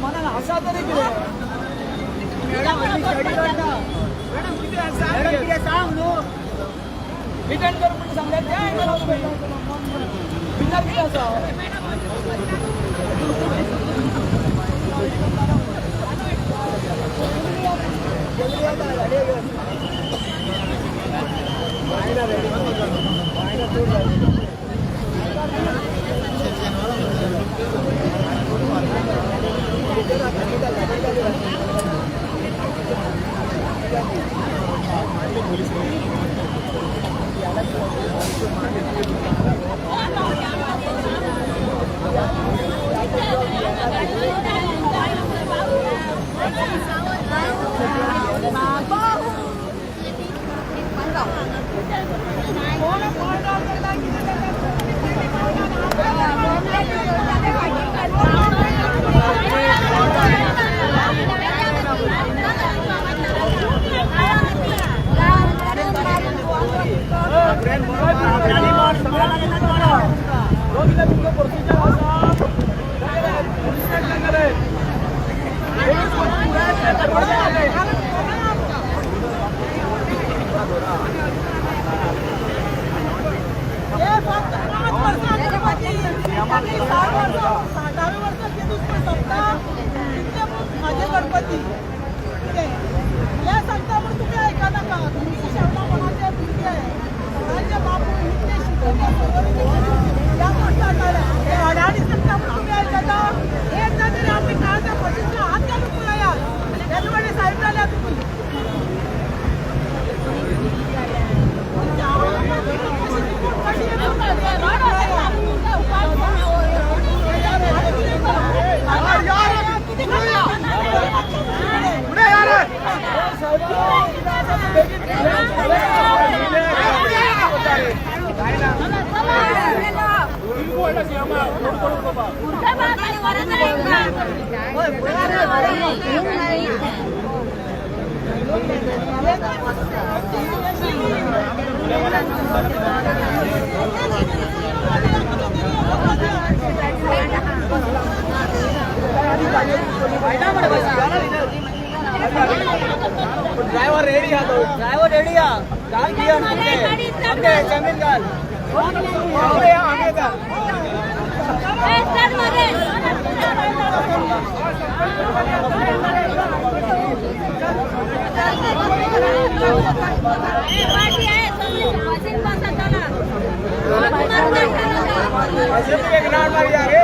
मनान आसा तरी कितें मॅडम कितें सांग न्हू रिटर्न कर म्हणून सांगल्यार तें आयकना विचार कितें आसा. माझे गणपती हे सांगता म्हण तुमी आयकनाका. तुमची शेवणा कोणाचे भुरगे कोणाचे बापूय इतले शिकयले ह्या गोश्टाक हे अडाणी सांगता म्हण तुमी आयकता. एकदां तरी आमी काळजा मशीनच्या हात घालून पळयात. तेजे कडेन सायब जाल्या तुमी. ड्रायव्हर रेडी हा तो, ड्रायव्हर रेडी हा. गाल गियर ओके जमीन गाल. एक राउंड मारिया रे.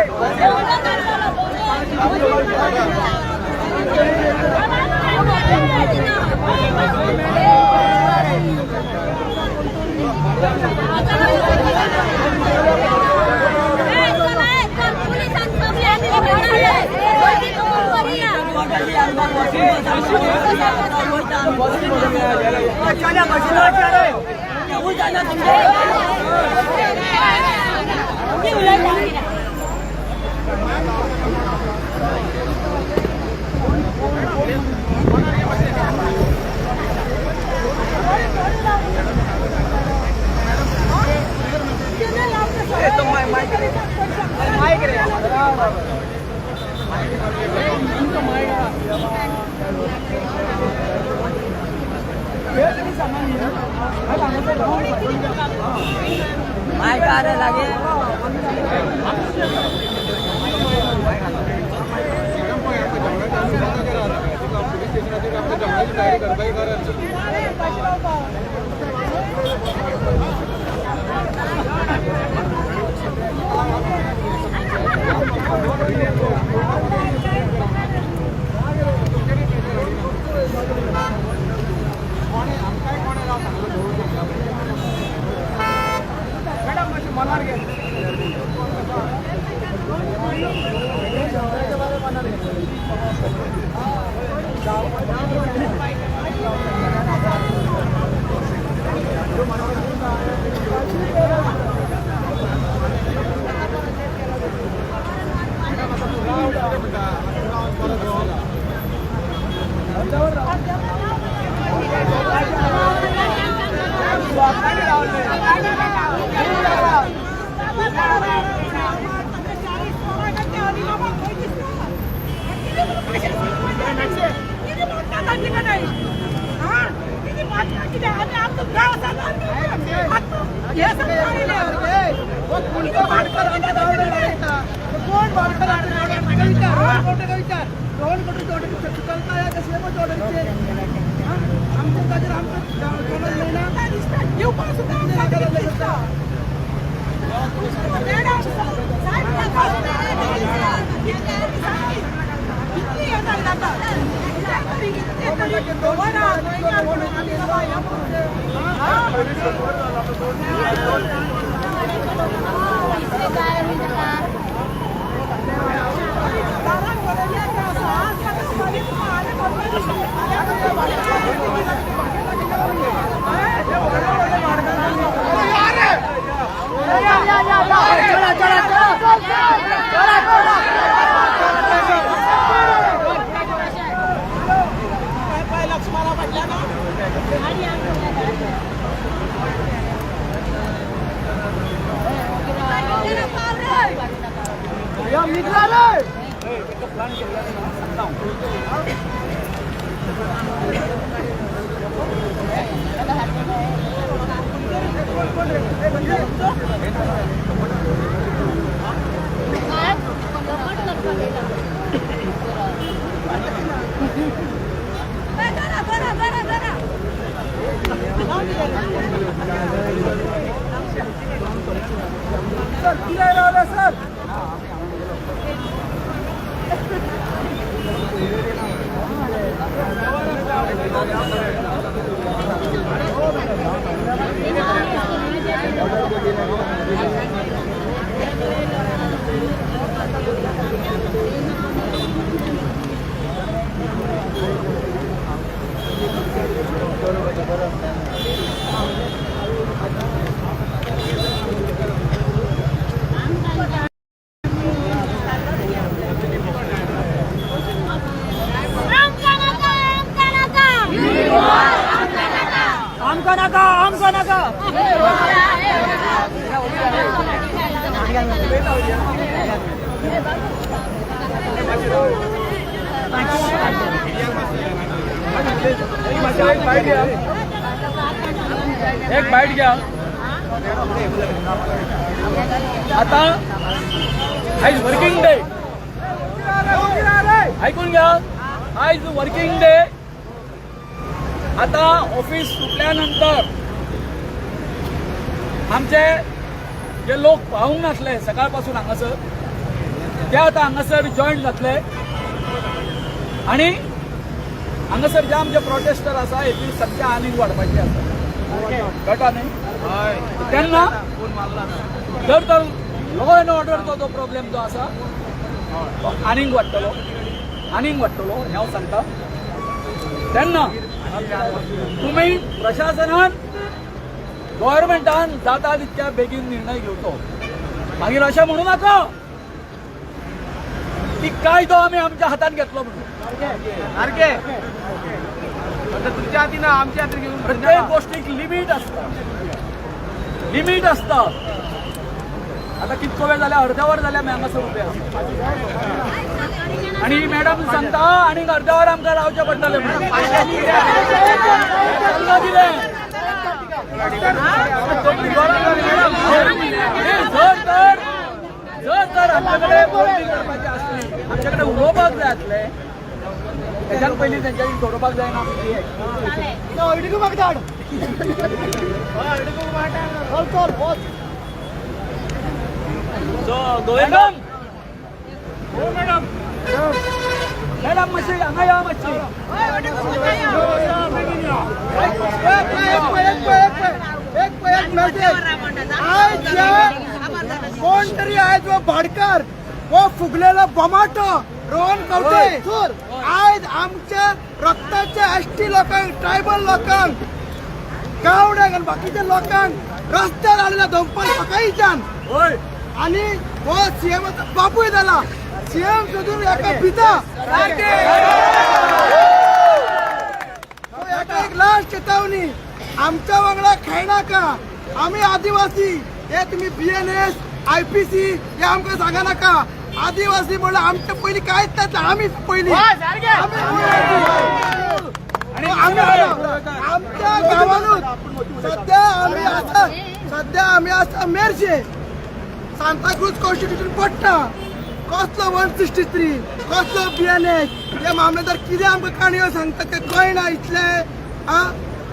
कोण भाडकर आमच्या विचार, रोहन कवठे विचार, रोहन कवठे चलता या कशे ऑर्डरचे आमच्या ताजेर आमकां कोणाक मेळना दिवपाक सुद्दां आमकां दिसता. मॅडम साहेब, नाका कितली हें जालें आतां? कितले तरी कितले तरी खबर आहा, गोंयकार म्हणून आमी बाबा ह्या दारान बरयल्लें आसा, ताका मागीर तुका आनी लक्ष्मणा फाटल्यान सर कितें रावला सर? आमकां नाका, आमकां नाका. एक बाईट घ्या, एक बाईट घ्या. आता आयज वर्किंग डे, ऐकून घ्या, आयज वर्किंग डे. आता ऑफिस सुटल्यानंतर आमचे जे लोक पावूंक नासले सकाळपासून हांगासर, ते आतां हांगासर जॉयन जातले आणि हांगासर जे आमचे प्रोटेस्टर आसा हेची संख्या आनीक वाडपाची आसा. कळटा न्ही? तेन्ना जर तर लॉ एंड ऑर्डरचो जो प्रॉब्लेम जो आसा तो आनीक वाडटलो, आनीक वाडटलो हें हांव सांगता. तेन्ना तुमी प्रशासनान, गव्हर्मेंटान जाता तितक्या बेगीन निर्णय घेवचो. मागीर अशें म्हणू नाका की कायदो आमी आमच्या हातान घेतलो म्हणून. सारखे तुमच्या हाती ना, आमच्या हाती घेऊन. प्रत्येक गोष्टीक लिमीट आसता, लिमीट आसता. आता कितको वेळ जाल्या, अर्द्या वर जाल्या आमी हांगासर उबे आसा आणि मॅडम सांगता आनीक अर्द्या वर आमकां रावचें पडटलें म्हणून. चलना कितें? जर तर आमच्याकडे बोलणी करपाची आसली, आमच्याकडे उलोवपाक जाय आसलें, तेच्यान पयलीं तेंच्यांनी दवरपाक जायना. म्हाका धाड, चल चल वच. मॅडम, हो मॅडम, मॅडम मातशी हांगा या मातशी. एक एक मेसेज, आयज जे कोण तरी आयज हो भाडकार, हो फुगलेलो बमाटो रोहन कवटे आयज आमच्या रक्ताच्या एसटी लोकांक, ट्रायबल लोकांक, गावड्यांक आनी बाकीच्या लोकांक रस्त्यार आडला दंपल सकाळीच्यान. होय. आणि हो सीएम बापूय जाला, सीएम सोदून एका भिता. एका एक लास्ट चेतावणी, आमच्या वांगडा खेळनाका. आम्ही आदिवासी हे तुम्ही बीएनएस, आयपीसी हे आमकां सांगा नाका. आदिवासी म्हणल्यार आमच्या पयलीं कांयच नासलें, आमी पयलीं, आमी आणि आमी आमच्या गांवानूच सध्या आमी आसा, सध्या आमी आसा मेरशे. सांताक्रूज कॉन्स्टिट्यूशन पडटा. कसलो 163, कसलो बीएनएस? हे मामलेदार कितें आमकां काणयो सांगता तें कळना इतलें. आ,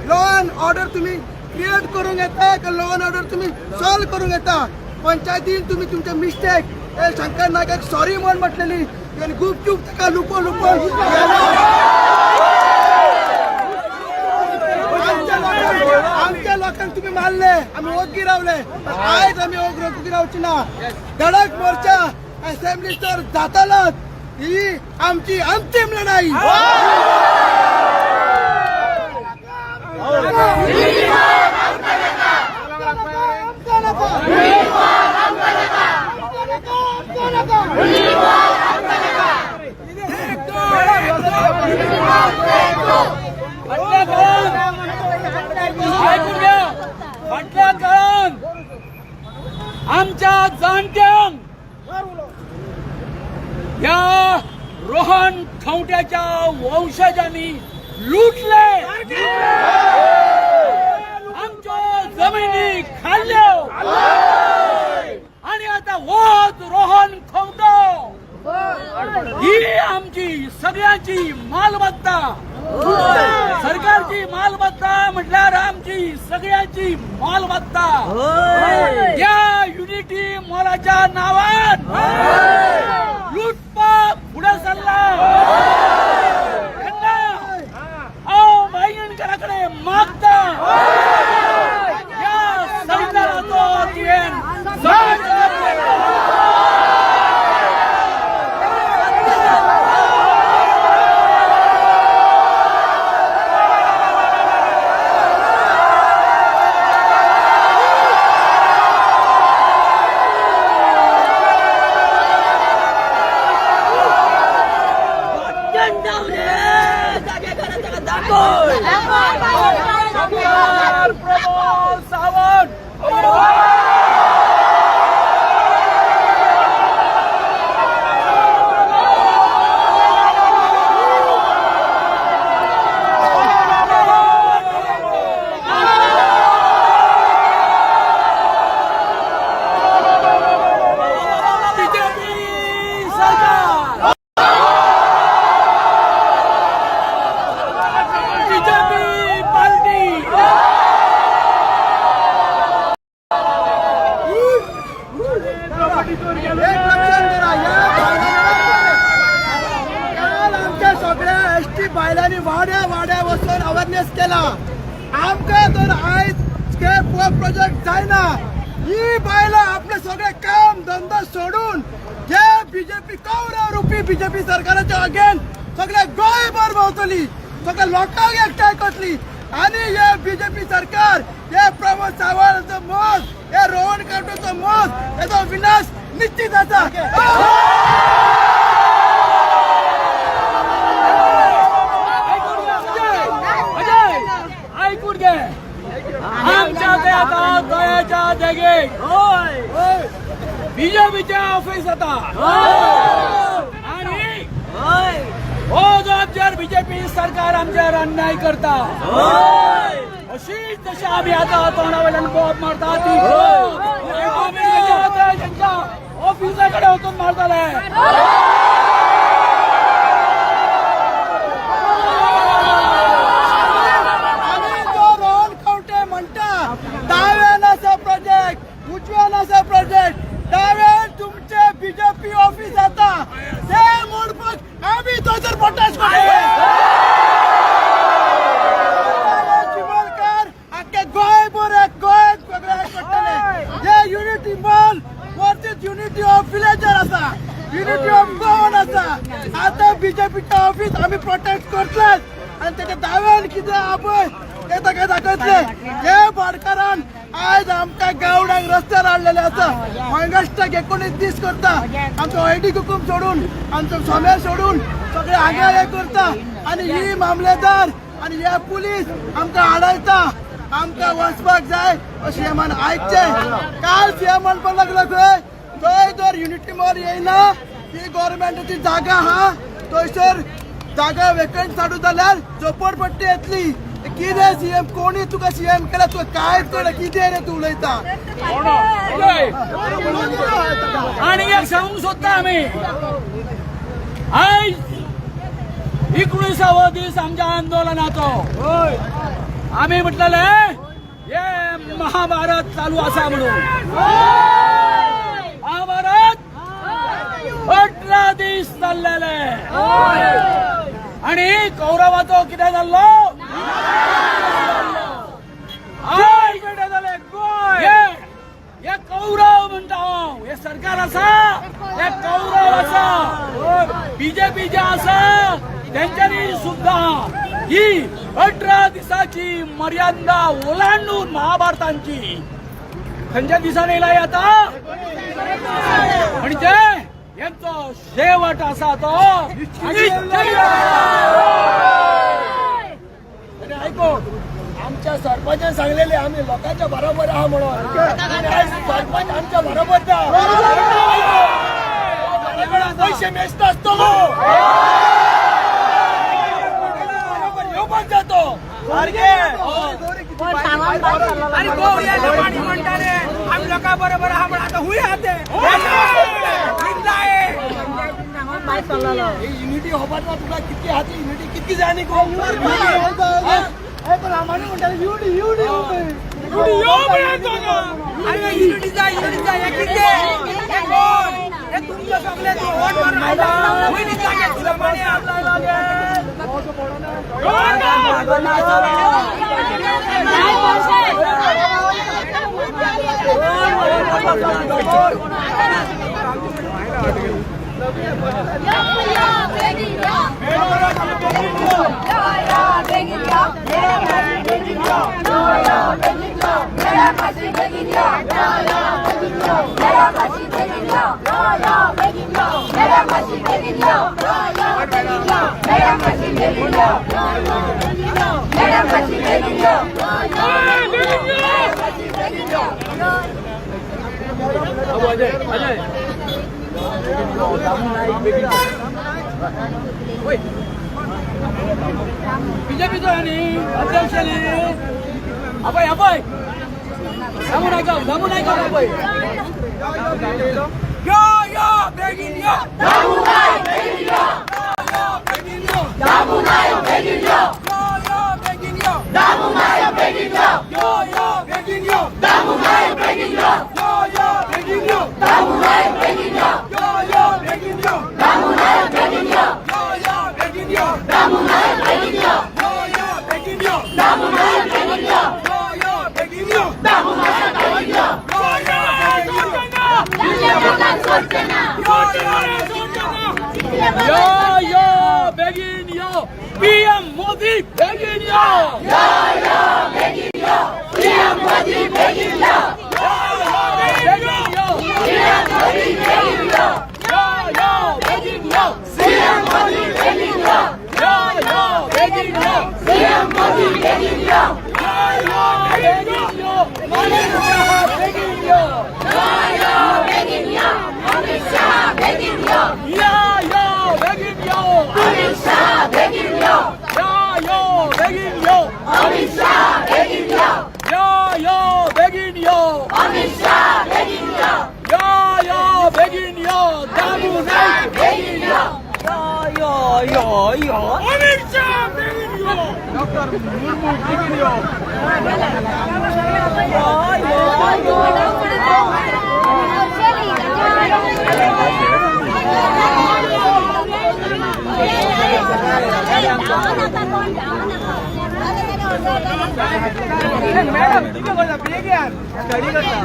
लॉ अँड ऑर्डर तुमी क्रिएट करूंक येता का लॉ अँड ऑर्डर तुमी सॉल्व करूंक येता? पंचायतीन तुमी तुमचे मिस्टेक हे शंकर नायकाक सॉरी म्हण म्हटलेली आनी गुपचूप ताका लुपोवन लुपोवन आमच्या लोकांक तुम्ही मारले. आम्ही ओग्गी रावले, पण आयज आम्ही ओग्गी रावची ना. धडक मोर्चा असेंब्ली तर जातालाच. ही आमची अंतिम लढाई. आमचा नका. आमचा नका. फाटल्या काळात, ऐकून घ्या, फाटल्या काळात आमच्या जाणट्यांक या रोहन खंवट्याच्या वंशजांनी लुटले, आमच्यो जमिनी खाल्ल्यो आणि आता होच रोहन खंवटो ही आमची सगळ्यांची मालमत्ता, सरकारची मालमत्ता म्हटल्यार आमची सगळ्यांची मालमत्ता. या युनिटी मॉलाच्या नावान लुटपाक फुडें सरला. तेन्ना हांव वायंगणकरा मागता, या सरकाराचो तुवें सगळ्या सरकार प्रमोद सावंत. बीजेपी सरकार, बीजेपी पार्टी. एक लक्षात करा, या काल आमच्या सगळ्या एसटी बायलांनी वाड्या वाड्या वचून अवेअरनेस केला. आमकां जर आयज स्केप हो प्रोजेक्ट जायना, ही बायलां आपले सगळे काम धंदो सोडून जे बीजेपी कौरव रुपी बीजेपी सरकाराच्या अगेन सगळे गोंयभर भोंवतली, सगळ्या लोकांक एकठांय करतली आणि हे बीजेपी सरकार, हे प्रमोद सावंताचो मोस, हे रोहन खंवटेचो मोस, हेचो विनाश निश्चित आसा. ऐकून घ्या अजय, अजय ऐकून घे. आमच्या ते आता दयाच्या देगेक बीजेपीचे ऑफिस आता आणि हो जो आमच्यावर बीजेपी सरकार आमच्यावर अन्याय करता, अशीच जशी आम्ही आता तोंडावयल्यान बोब मारता ती बोब आम्ही त्यांच्या ऑफिसाकडे वचून मारतले. आणि जो रोहन खंवटे म्हणटा दाव्यान आसा प्रोजेक्ट, उजव्यान आसा प्रोजेक्ट, दाव्यान तुमचे बीजेपी ऑफिस आता, ते मोडपाक आमी थंयसर प्रोटेस्ट करतले. चिमलकर आख्खे गोंयभर एक गोंयांत सगळ्याक पडटले. हे unity mall versus unity of villager आसा, युनिटी ऑफ गोवन आसा. आतां बीजेपीच्या ऑफिस आमी प्रोटेस्ट करतलेच आनी तेच्या दाव्यान कितें आहा पळय ते ताका दाखयतले. हे भाटकारान आयज आमकां गावड्यांक रस्त्यार हाडलेले आसा. ऑगस्टाक 19 दीस करता, आमचो हळदी कुकूम सोडून, आमचो सोमे सोडून सगळे हांगा हे करता आनी ही मामलेदार आनी हे पुलीस आमकां आडायता. आमकां वचपाक जाय अशें सीएमान आयकचें. काल सीएम म्हणपाक लागलो खंय थंय जर युनिटी मॉल येयना, ती गव्हर्मेंटाची जागा आहा, थंयसर जागा वेकंट साडू जाल्यार झोपडपट्टी येतली. कितें सीएम? कोणी तुका सीएम केला? तुका कांयच कळना कितें रे तूं उलयता? अजय. इंडियाक सांगूंक सोदता आमी, आयज 19वो दीस आमच्या आंदोलनाचो. आमी म्हटलेले हे महाभारत चालू आसा म्हणून. महाभारत 18 दीस चाललेले आणि कौरवाचो कितें जाल्लो? आयज हे कौरव म्हणटा हांव, हे सरकार आसा हे कौरव आसा. बीजेपी जे आसा तेंच्यांनी सुद्धा ही 18 दिसाची मर्यादा ओलांडून महाभारतांची खंयच्या दिसांनी येयला आता, म्हणजे यांचो शेवट आसा तो निश्चय. आणि ऐको, आमच्या सरपंचान सांगलेले आम्ही लोकांच्या बरोबर आहा म्हणून. आणि आयज सरपंच आमच्या बरोबर ना. पैसे मेजता असतो बरोबर येवपाक जातो. अरे गोवऱ्याचे पाणी म्हणताले आम्ही लोकां बरोबर आहा म्हण, आता हुय आहा ते ही युनिटी खबर ना तुका कितकी आहा ती युनिटी, कितकी जाय न्ही गो. अरे युनिटी जाय, युनिटी जाय, हे कितें, हे कोण, हे तुमचे सगळे तू वोट मारून आयला हुय न्ही जागे तुला पाणी. अजय, अजय, बीजेपीचो न्ही अध्यक्ष न्ही. आपय, आपय, दामू नायक, दामू नायक आपय. यो यो बेगीन यो, दामू नायक बेगीन यो, बेगीन यो, दामू नायक बेगीन यो, यो बेगीन यो, दामू नायक बेगीन यो, यो यो बेगीन यो, दामू नायक बेगीन यो, यो यो बेगीन यो, दामू नायक बेगीन यो, यो यो बेगीन यो, दामू नायक बेगीन यो, यो यो बेगीन यो, दामू नायक बेगीन यो, यो यो बेगीन यो, दामू नायक बेगीन यो, यो यो बेगीन यो, दामू नायक बेगीन यो, यो यो बेगीन यो. यो यो बेगीन यो, पीएम मोदी बेगीन यो, यो यो बेगीन यो, पीएम मोदी बेगीन यो, बेगीन यो, पीएम मोदी बेगीन यो, यो यो बेगीन यो, पीएम मोदी बेगीन यो, यो यो बेगीन यो, पीएम मोदी बेगीन यो, यो यो बेगीन यो, अमित शाह बेगीन यो, यो यो बेगीन यो, अमित शाह बेगीन यो, यो यो बेगीन यो, अमित शाह बेगीन यो, यो यो बेगीन यो, अमित शाह बेगीन यो, यो यो बेगीन यो, अमित शाह बेगीन यो, यो यो बेगीन यो, दामू नायक बेगीन यो, यो यो यो यो अमित शाह बेगीन यो, डॉक्टर मुर्मू बेगीन यो. यो यो यो. मॅडम, कितें करता? बेगीन स्टडी करता.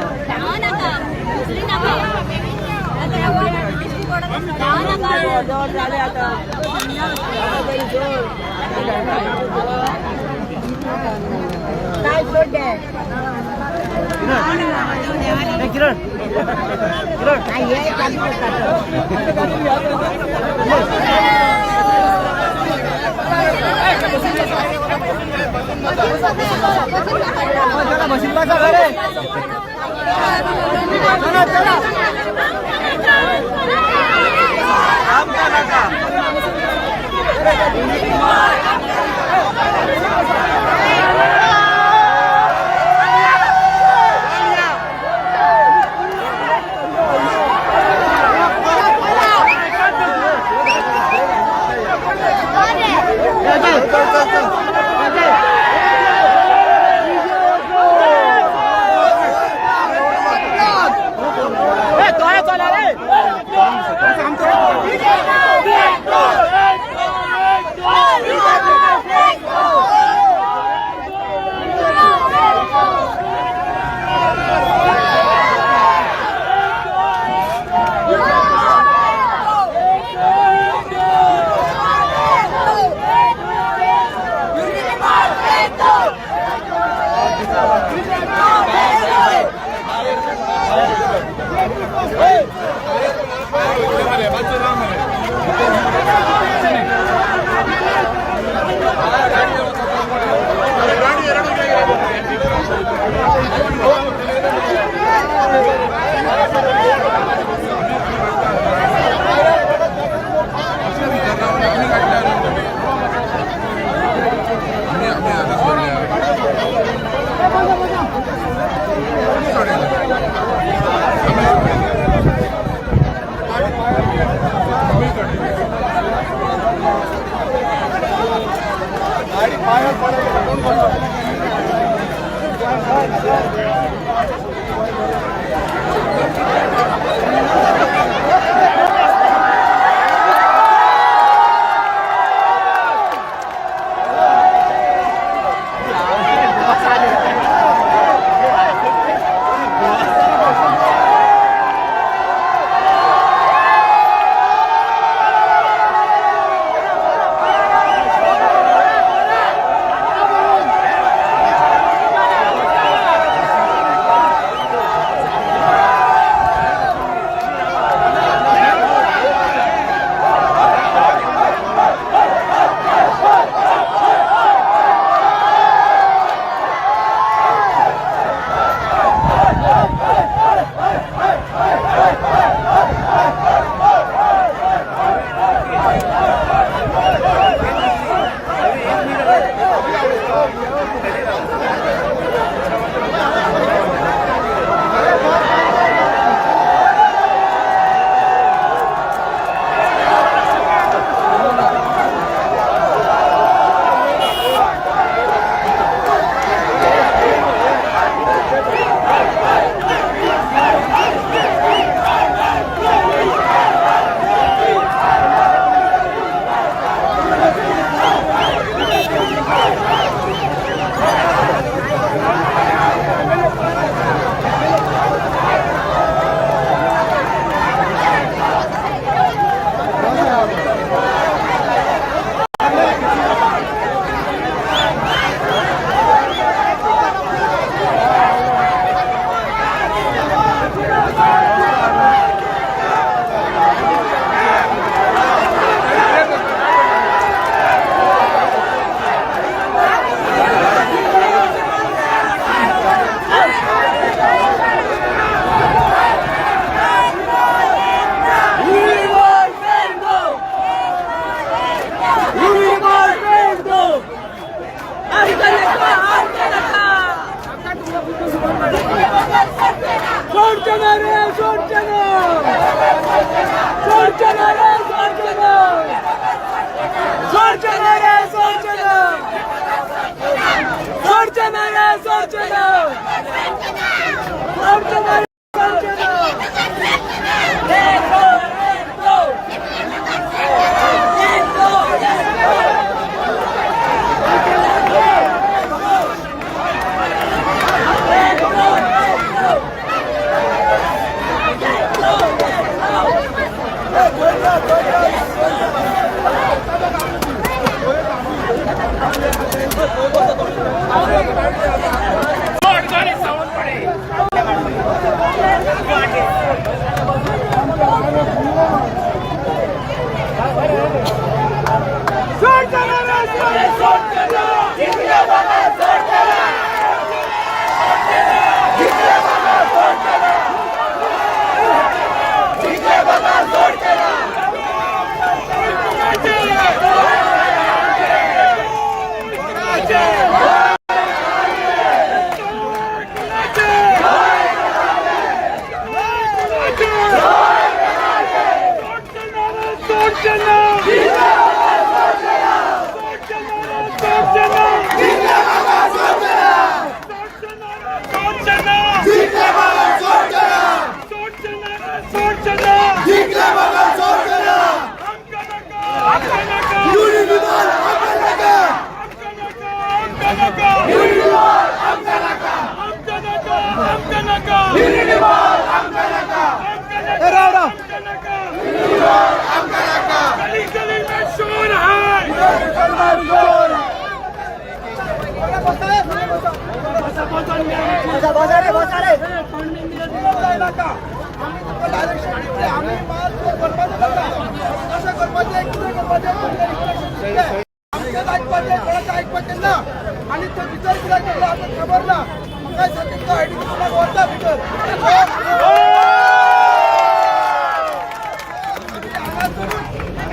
आणि तो विचार कित्याक करता आमकां खबर ना. म्हाका दिसता तुमकां आयडी कोणाक व्हरता भितर.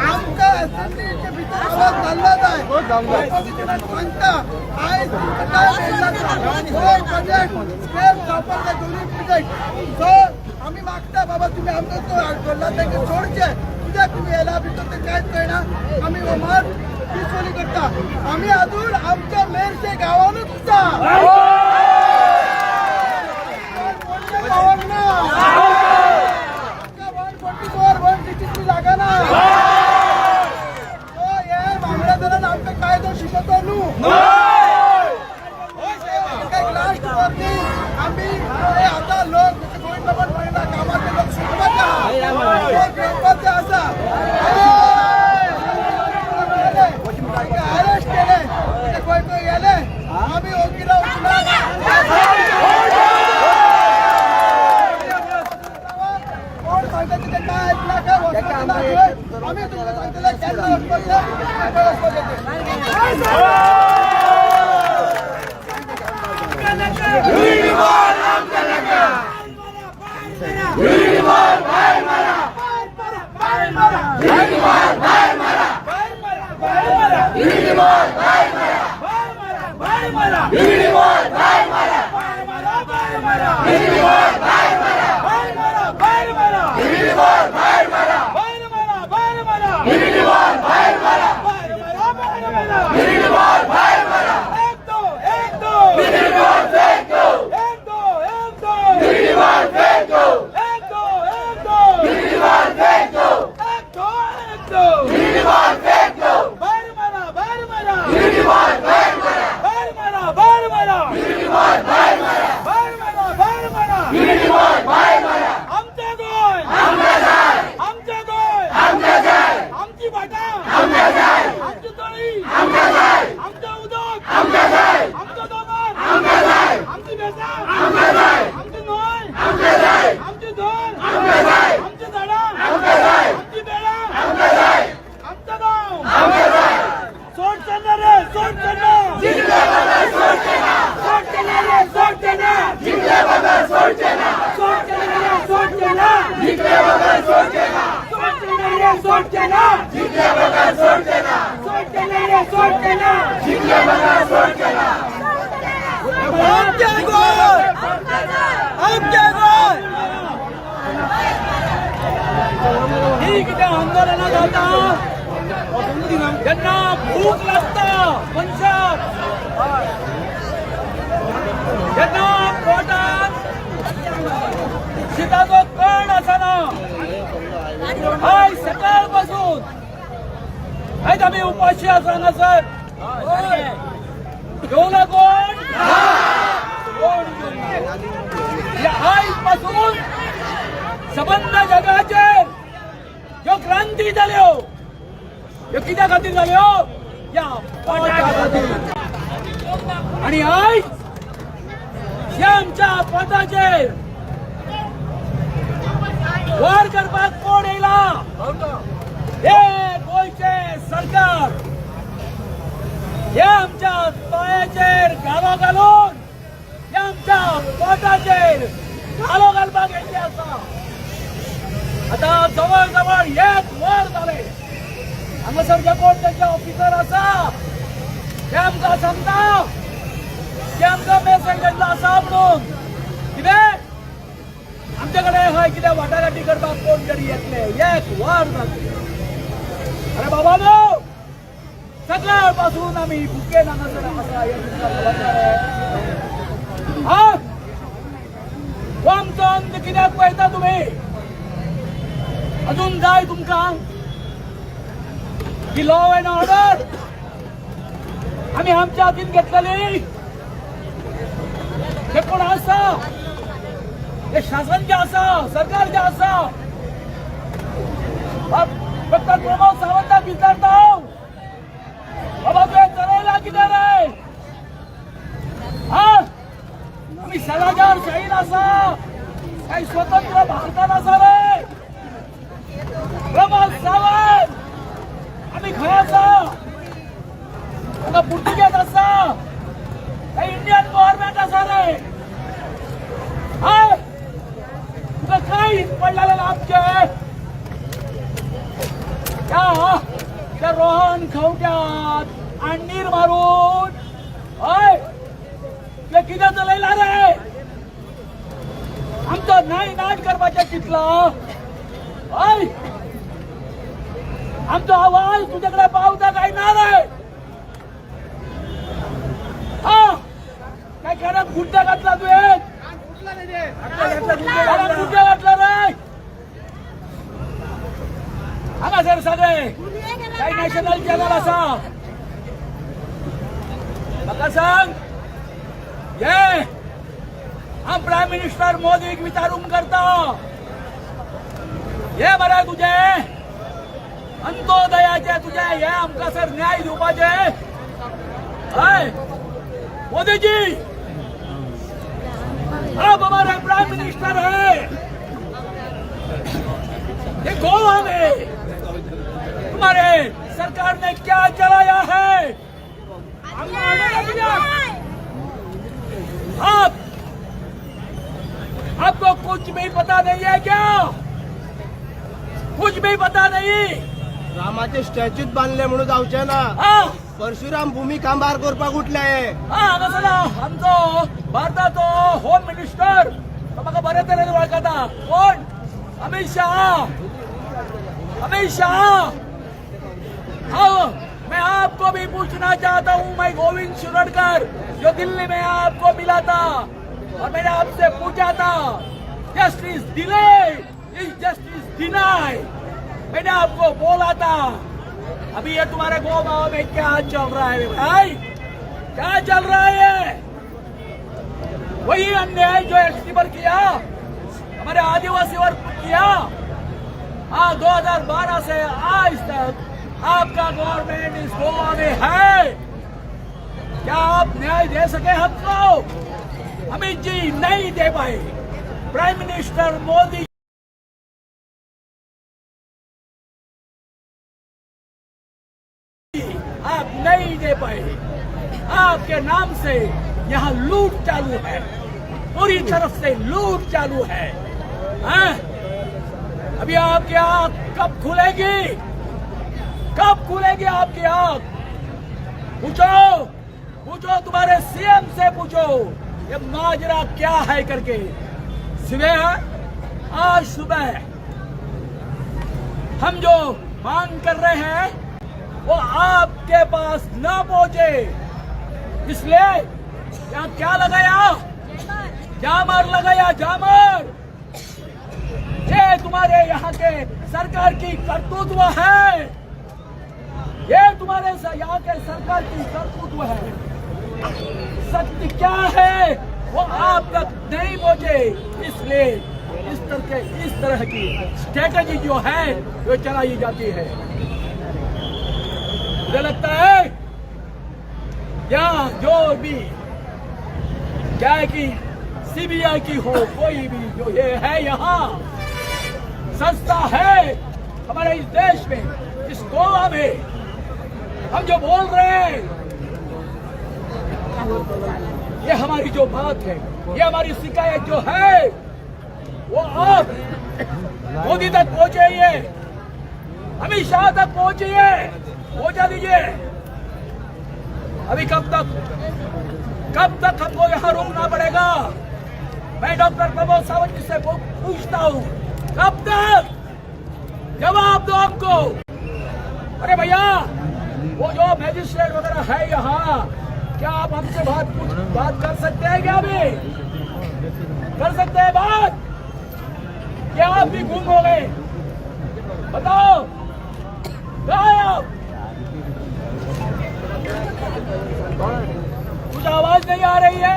आमकां असेंब्लीच्या भितर आवाज जाल्लो जाय. ऑपोजिशनाक सांगता आयज हो प्रोजेक्ट स्क्रॅप जावपाक जाय, दोनूय प्रोजेक्ट. सो आमी मागता बाबा तुमी आमकां धरला तांकां सोडचे. कित्याक तुमी येला भितर तें कांयच कळना. आमी हो मार्च पिसफुली करता. आमी अजून आमच्या मेरशे गांवानूच आसा. गांवांक ना 144 163 लागना. हे बांगड्या धरून आमकां कायदो शिकयतो न्हू. Last warning. आमी आतां लोक गोविंद बाबान म्हणला कामाचे लोक शिकपाचे आहा, घेवपाचे आसा. अरेस्ट केले खंय खंय गेले आमी ओगी रावचे ना. कोण सांगता तिथे काय ऐकला काय वचपाचें ना खंय. आमी तुमकां सांगतले केन्ना वचपाचें खंय वचपाचें तें. भायर मारा, भायर मारा. भायर मारा, भायर मारा. भायर मारा, भायर मारा. भायर मारा, भायर मारा. भायर मारा, भायर मारा. एक दो, एक दो. एक दो, एक दो. एक दो, एक दो. एक दो, एक दो. बाहेर मारा, बाहेर मारा. बाहेर मारा, बाहेर मारा. बाहेर मारा, बाहेर मारा. आमचं गोंय, आमचं गोंय, आमची भाटां, आमची तळी, आमचं उदक, आमचं दोंगर, आमची बेसां, आमची न्हंय, आमची धरण, आमची झाडां, आमची बेळां, आमचं गांव. सोडचे ना रे, सोडचे ना. सोडचे ना रे, सोडचे ना. सोडचे ना रे, सोडचे ना. सोडचे ना रे, सोडचे ना. सोडचे ना रे, सोडचे ना. आमचे गोंय, आमचे गोंय. ही कितें आंदोलनां जाता जेन्ना भूक लागता मनशाक, जेन्ना पोटात शिताचो कण आसना. आयज सकाळ पासून आयज आमी उपाशी आसा हांगासर. जेवला कोण? कोण जेवना? ह्या आयज पासून सबंद जगाचेर ह्यो क्रांती जाल्यो, ह्यो कित्या खातीर जाल्यो? ह्या पोटा खातीर. आणि आयज ह्या आमच्या पोटाचेर वार करपाक कोण येयला? हे गोंयचे सरकार. हे आमच्या पायाचेर घालो घालून हे आमच्या पोटाचेर घालो घालपाक येयल्ले आसा. आता जवळ जवळ एक वर जाले. हांगासर जे कोण तेंचे ऑफिसर आसा ते आमकां सांगता, ते आमकां मेसेज धाडलो आसा म्हणून. कितें आमचे कडेन हय कितें वाटाघाटी करपाक कोण तरी येतले. एक वर जालें. अरे बाबा नो, सकाळ पासून आमी भुकेन हांगासर आसा, हें तुमकां खबर ना रे? हा, हो आमचो अंत कित्याक पळयता तुमी? अजून जाय तुमकां की लॉ अँड ऑर्डर आमी आमच्या हातीन घेतलेली? हे कोण आसा, हे शासन जे आसा, सरकार जे आसा, डॉक्टर प्रमोद सावंताक विचारता हांव, बाबा, तुवें चलयला कितें रे? हा, आमी सलाजार शाहीर आसा काय स्वतंत्र भारतात आसा रे? प्रमोद सावंत, आमी खंय आसा? हांगा पुर्तुगेज आसा काय इंडियन गव्हर्नमेंट आसा रे? हय, तुका काय पडलेलें आमचें? त्या त्या रोहन खंवट्याक आणीर मारून, हय, तुवें कितें चलयला रे? आमचो न्हय नाश करपाचें चिंतला? हय, आमचो आवाज तुजे कडेन पावता काय ना रे? हा, काय कानात गुड्डा घातला तुवें? कानात गुड्डा घातला रे? हांगासर सगळे काही नॅशनल चॅनल आसा. म्हाका सांग, हे हांव प्रायम मिनिस्टर मोदीक विचारूंक करता, हे बरें तुजें अंत्योदयाचे तुझे हे आमकां सर न्याय दिवपाचे. हय मोदीजी, आप हमारे प्राइम मिनिस्टर है. ये गोवा में तुम्हारे सरकार ने क्या चलाया है? आप आपको कुछ भी पता नहीं है क्या? कुछ भी पता नहीं? रामाचे स्टॅच्यूत बांधले म्हणून जावचे ना. हा. परशुराम भूमी कांबार करपाक उठले. हा, हांगासर आमचो भारताचो होम मिनिस्टर, तो म्हाका बरे तरेन वळखता. कोण? अमित शहा. अमित शहा, आओ, मैं आपको भी पूछना चाहता हूं. मैं गोविंद शिरोडकर, जो दिल्ली में आपको मिला था और मैंने आपसे पूछा था, "Justice delay is justice deny", मैंने आपको बोला था. अभी ये तुम्हारे गोवा में क्या चल रहा है भाई? क्या चल रहा है? वही अन्याय जो एसटी पर किया, हमारे आदिवासी पर किया. हाँ, 2012 से आज तक आपका गवर्नमेंट इस गोवा में है. क्या आप न्याय दे सके हमको, अमित जी? नहीं दे पाए. प्राइम मिनिस्टर मोदी आप नहीं दे पाए. आपके नाम से यहाँ लूट चालू है, पूरी तरफ से लूट चालू है, हैं? अभी आपकी आंख कब खुलेगी? कब खुलेगी आपकी आंख? पूछो, पूछो, तुम्हारे सीएम से पूछो, ये माजरा क्या है करके. सुबह, आज सुबह हम जो मांग कर रहे हैं वो आपके पास न पहुंचे, इसलिए यहाँ क्या लगाया? जामर लगाया, जामर. ये तुम्हारे यहाँ के सरकार की करतूत है. ये तुम्हारे यहाँ के सरकार की करतूत है. सत्य क्या है वो आप तक नहीं पहुंचे, इसलिए इस तरह की स्ट्रेटजी जो है वो चलाई जाती है. मुझे लगता है यहाँ जो भी क्या है कि सीबीआई की हो, कोई भी जो ये है यहाँ संस्था है हमारे इस देश में, इस गोवा में, हम जो बोल रहे हैं, ये हमारी जो बात है, ये हमारी शिकायत जो है, वो आप मोदी तक पहुंचे, अमित शाह तक पहुंचिए, पहुंचा दीजिए. अभी कब तक, कब तक हमको यहाँ रुकना पड़ेगा? मैं डॉक्टर प्रमोद सावंत जी से पूछता हूं, कब तक? जवाब दो हमको. अरे भैया, वो जो मैजिस्ट्रेट वगैरह है यहाँ, क्या आप हमसे बात कर सकते हैं क्या? अभी कर सकते हैं बात? क्या आप भी गुम हो गए? बताओ, कहाँ हैं आप? कुछ आवाज नहीं आ रही है.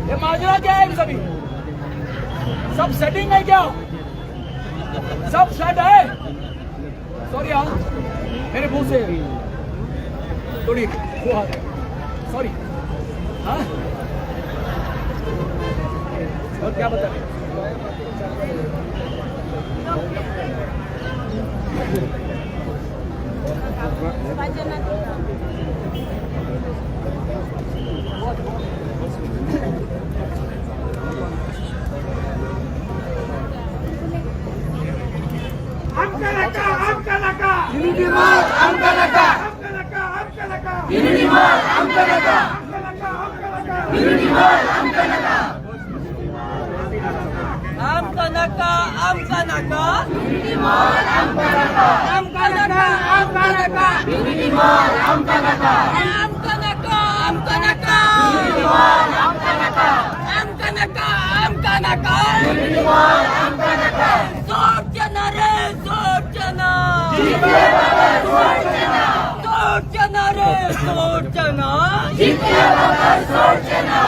ये माजरा क्या है? सभी सब सेटिंग है क्या? सब सेट है? सॉरी, हाँ, मेरे मुंह से थोड़ी वो आ गया, सॉरी. हाँ, और क्या बता? आमका नाका, आमका नाका. युनिटी मॉल आमका नाका. आमका नाका, आमका नाका. युनिटी मॉल आमका नाका. आमका नाका, आमका नाका. युनिटी मॉल आमका नाका. आमका नाका, आमका नाका. आमका नाका, आमका नाका. युनिटी मॉल आमका नाका. आमका नाका, आमका नाका. युनिटी मॉल आमका नाका. आमका नाका, आमका नाका. युनिटी मॉल आमका नाका. सोडचे ना रे, सोडचे ना. जिंकले बगर सोडचे ना. सोडचे ना रे, सोडचे ना. जिंकले बगर सोडचे ना.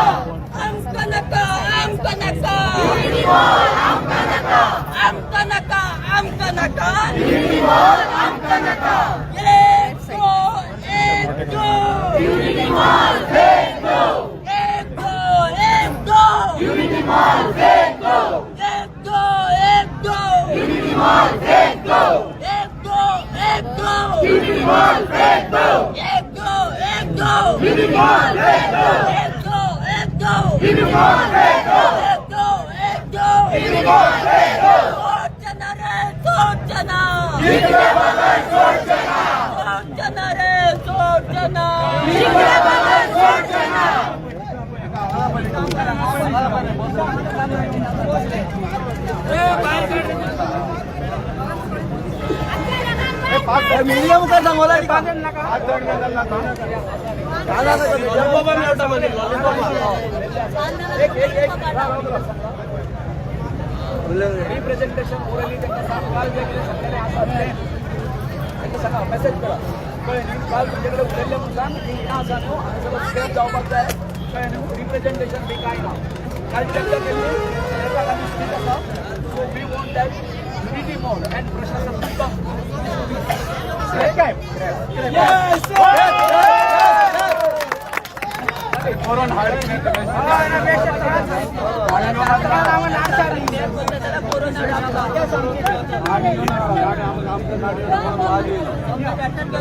आमका नाका, आमका नाका. युनिटी मॉल आमका नाका. आमका नाका, आमका नाका. युनिटी मॉल आमका नाका. एक दो, एक दो. युनिटी मॉल फेक दो. एक दो, एक दो. युनिटी मॉल फेक दो. एक दो, एक दो. युनिटी मॉल फेक दो. एक दो, एक दो. युनिटी मॉल फेक दो. एक दो, एक दो. युनिटी मॉल फेक दो. एक दो, एक दो. युनिटी मॉल फेक दो. एक दो, एक दो. युनिटी मॉल फेक दो. सोडचे ना रे, सोडचे ना. सोडचे ना रे, सोडचे ना. मीडिया मुखार सांगोला. रिप्रेझेंटेशन ओरली तांकां सांग. काल जें कितें सांगलेलें आसा तें तांकां सांगा, मॅसेज करा, कळ्ळें न्ही? काल तुमचे कडेन उलयल्लें म्हूण सांग की हें आसा न्हू, हांगा सगळो स्टेप जावपाक जाय, कळ्ळें न्हू? रिप्रेझेंटेशन बी कांय ना. काल चर्चा केली, एका आमी स्थित आसा. So we want that Unity Mall and प्रशासन काय.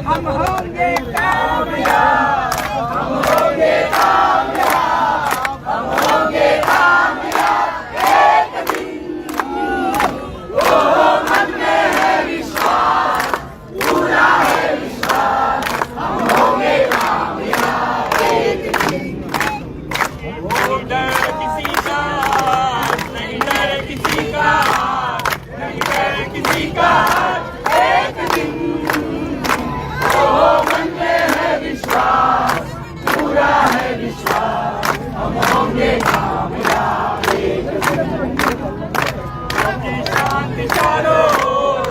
हम होंगे कामयाब, हम होंगे कामयाब, हम होंगे कामयाब एक दिन. ओ मन में है विश्वास, पूरा है विश्वास, हम होंगे कामयाब एक दिन. ओ डर किसी का नहीं, डर किसी का नहीं, डर किसी का एक दिन. ओ मन में है विश्वास, पूरा है विश्वास, हम होंगे कामयाब एक दिन. होगी शांति चारों,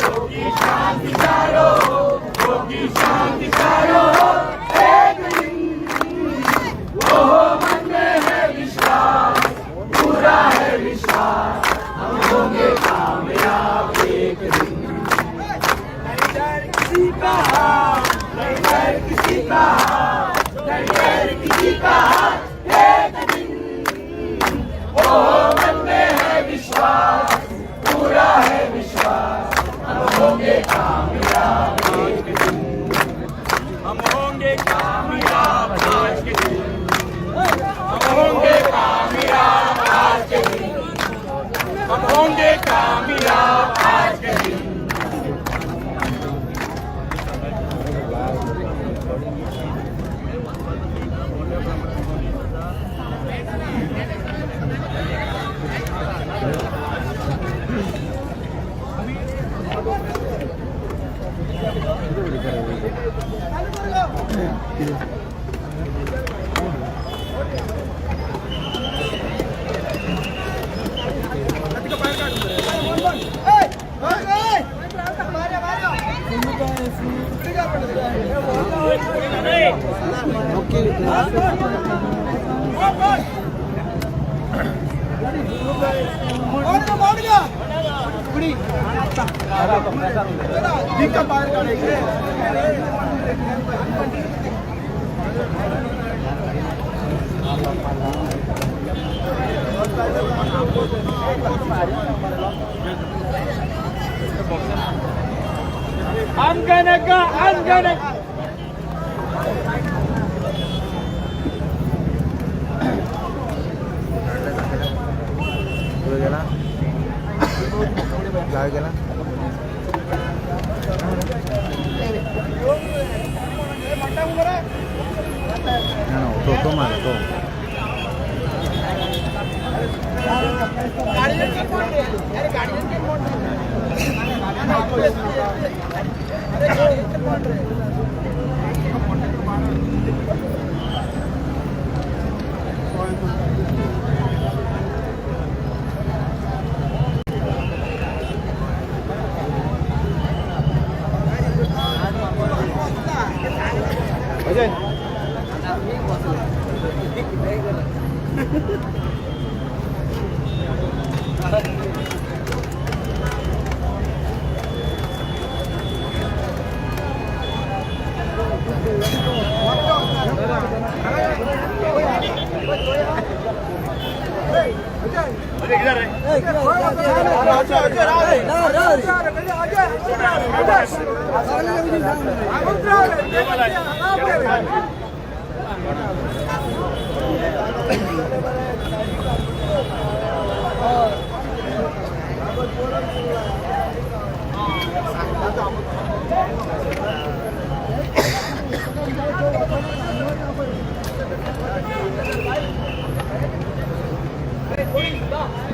होगी शांति चारों, होगी शांति चारों एक दिन. ओ मन में है विश्वास, पूरा है विश्वास, हम होंगे कामयाब एक दिन. नहीं डर किसी का, नहीं डर किसी का, नहीं डर किसी का एक दिन. ओ मन में है विश्वास, पूरा है विश्वास, हम होंगे कामयाब एक दिन. हम होंगे कामयाब आज के दिन, हम होंगे कामयाब आज के दिन, हम होंगे कामयाब आज के दिन. बाहेर काढायचे. आमकां नाका, आमकां नाका. गेला गावी गेला ना ना, तो तो मार तो.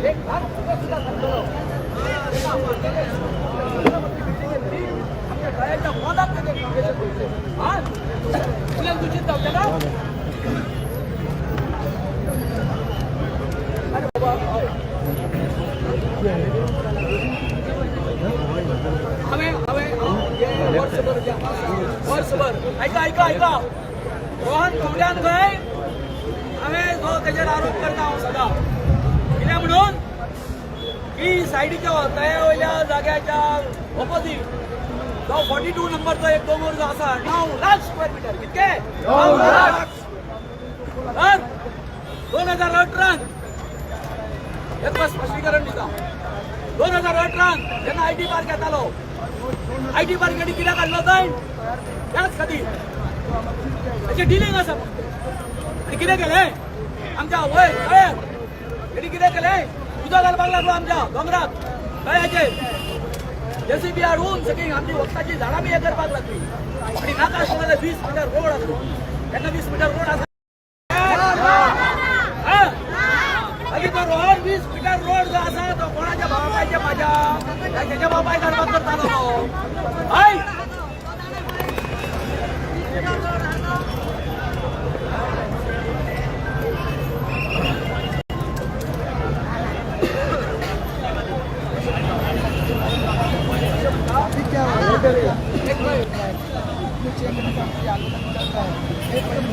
एक ल्हान भुरगो सुद्दां सांगतलो, आमच्या तळ्याच्या पोंदाक तेजें फावंडेशन पडलें. हा, तुज्यान तुजीच जावचें ना. अरे बाबा, हय. हांवें हांवें हे वर्सभर जे आसा, वर्सभर, आयका आयका आयका, रोहन खंवट्यान खंय हांवें जो तेजेर आरोप करता हांव सदां, कितें म्हणून की सायडीच्या तळ्या वयल्या जाग्याच्या ऑपोजीट जो 42 नंबरचो एक दोंगर जो आसा, 9 लाख स्क्वेअर मिटर. कितके? 9 लाख. तर 2018त हे तुका स्पश्टीकरण दिता. 2018त जेन्ना IT park येतालो, IT park हेणी कित्याक हाडलो थंय? त्याच खातीर. ताचें डिलींग आसा फक्त. आनी कितें केलें आमच्या वयर तळ्यार हेणी? कितें केलें? उदक घालपाक लागलो आमच्या दोंगराक, तळ्याचेर. जेसीबी हाडून सगळीं आमची वखदाची झाडां बी हे करपाक लागली आनी नाका आसतना 20 मिटर रोड आसलो तेन्ना. 20 मिटर रोड आसा. हा? मागीर तो रोड, 20 मिटर रोड जो आसा तो कोणाच्या बापायच्या, माझ्या तेच्या बापायक हाडपाक करतालो तो. हय. अभी क्या हो रहा है? एक मिनिट. 6 महीने से हमसे आंदोलन चल रहा है. एक महीने.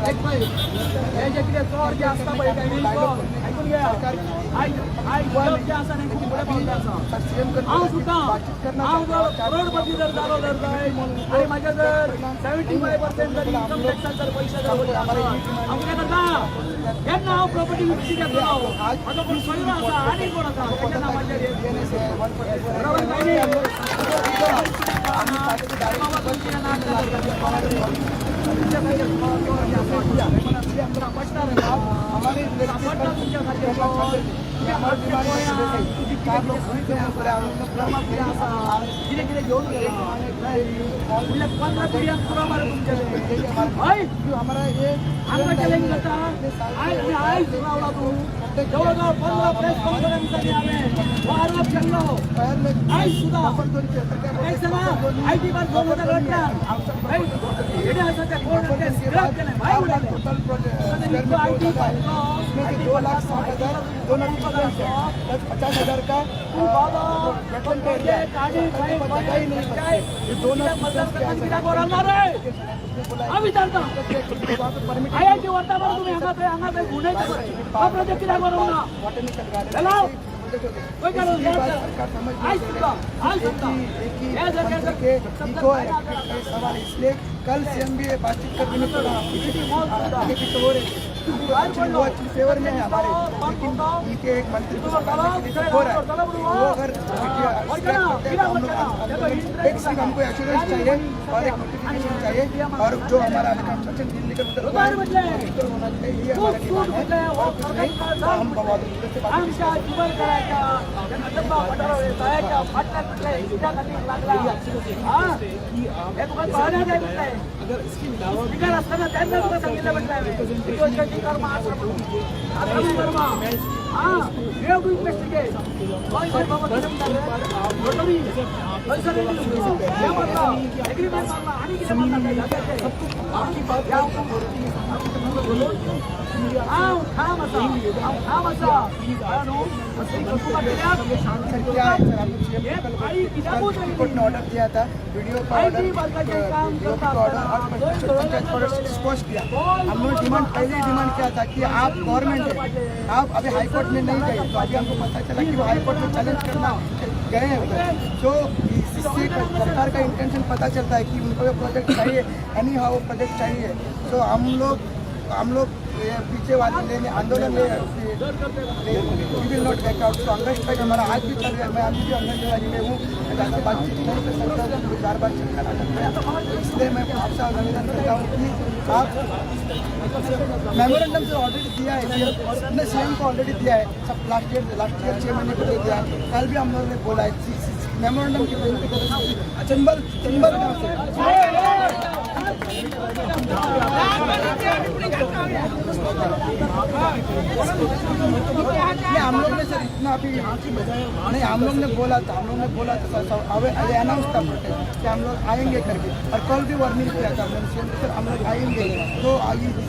एक मिनिट. हे जे कितें चोर जे आसता पळय ते आयकून घेया. आयज आयज जग जे आसा न्ही, खूब फुडें पावल्लें आसा. हांव सुद्दां, हांव जर करोडपती जर जालो जर जायत आनी म्हाजे जर 75% जर इन्कम टॅक्सान जर पयशे जर वयता आसत, हांव कितें करता? केन्ना हांव प्रॉपर्टी विकती घेतलो? म्हजो कोण सोयरो आसा आनी कोण आसा तेच्या नांवाचेर हे, बरोबर काय न्ही? बाबा, तुमचें नाक सापडटा रे सापडटा तुमच्या सारखे. आसा कितें कितें घेवन गेले. फुडल्या 15 पिढयांक पुरो मरे तुमचे. हय. हमारा ये आमकां चॅलेंज करता आयज. आनी आयज रावला तूं. जवळ जवळ 15 प्रेस कॉन्फरन्सांनी हांवें हो आरोप केल्लो. आयज सुद्दां काय सांगा, IT park 2018 हेणे आसा ते कोण ते स्क्रॅप केलें, भायर उडयलें. टोटल IT इसमें से 2,60,000 दोनों है, 50,000 का वेटलैंड एरिया है, जगह ही नहीं बचती. ये दोनों कित्याक बरोवणार रे? हांव विचारता, आयआयटी व्हरता बरं तुमी हांगा थंय, हांगा थंय गुंडयता बरं. हो प्रोजेक्ट कित्याक बरोवना? सरकार समझ आयज सुद्दां, आयज सुद्दां एक ही हे जर मंत्री के इको है ये सवाल. इसलिए कल सीएम भी बातचीत करने में थोड़ा आगे पीछे हो रहे थे. वो एक्चुअली फेवर में है हमारे, लेकिन इनके एक मंत्री को संभालने के लिए हो रहा है. वो अगर करते हैं तो हम लोग आंदोलन, एक सिर्फ हमको एश्योरेंस चाहिए और एक नोटिफिकेशन चाहिए और जो हमारा अभी कंस्ट्रक्शन दिल्ली का उधर हुआ है, वो होना चाहिए. ये हमारा डिमांड है और कुछ नहीं. तो हम बहुत से बात आमच्या चिबलकराच्या कदंबा पठारावर तळ्याच्या फाटल्यान म्हटलें कित्या खातीर लागला? हा, हे तुका कळना जाय म्हटलें. स्पीकर असताना त्यांना तुका सांगितलं म्हटलं हांवें, कर्म आसा म्हणून आसा कर्म. हा, you have to investigate. Goa Goa बाबा, कितें म्हणटा रे? नोटरी कन्सल्टंट हे मारला, एग्रीमेंट मारला आनी कितें मारला त्या जाग्याचेर. हांव ठाम आसा, हांव ठाम आसा. कळ्ळें न्हू? असली तुका कित्याक सर, क्या है सर, आपने सीएम हे को कल आई कित्याकूच कल कोर्ट ने ऑर्डर दिया था, वीडियो का ऑर्डर, वीडियो का ऑर्डर और पंचायत को डिस्पोज किया. हम लोग डिमांड, पहले डिमांड किया था कि आप गवर्नमेंट है, आप अभी हाई कोर्ट में नहीं गए, तो अभी हमको पता चला कि वो हाई कोर्ट में चैलेंज करना गए हैं उधर. तो इससे सरकार का इंटेंशन पता चलता है कि उनको ये प्रोजेक्ट चाहिए, एनी how project चाहिए. तो हम लोग ये पीछे वाले लेने आंदोलन ले, we will not back out. तो हंगर स्ट्राइक हमारा आज भी चल रहा है. मैं अभी भी हंगर स्ट्राइक में हूँ. मैं ज़्यादा बातचीत नहीं कर सकता, मुझे बार बार चक्कर आ जाता है. तो इसलिए मैं आपसे निवेदन करता हूँ कि आप मेमोरेंडम से ऑलरेडी दिया है, सीएम ने, सीएम को ऑलरेडी दिया है सब. लास्ट ईयर 6 महीने पहले दिया है. कल भी हम लोगों ने बोला है मेमोरेंडम की तरफ से चंबल चंबल गाँव से. नहीं, हम लोग ने सर इतना अभी नहीं, हम लोग ने बोला था, हम लोग ने बोला था सर, अनाउंस था प्रोटेस्ट कि हम लोग आएंगे करके और कल भी वार्निंग किया था हमने सीएम सर, हम लोग आएंगे। तो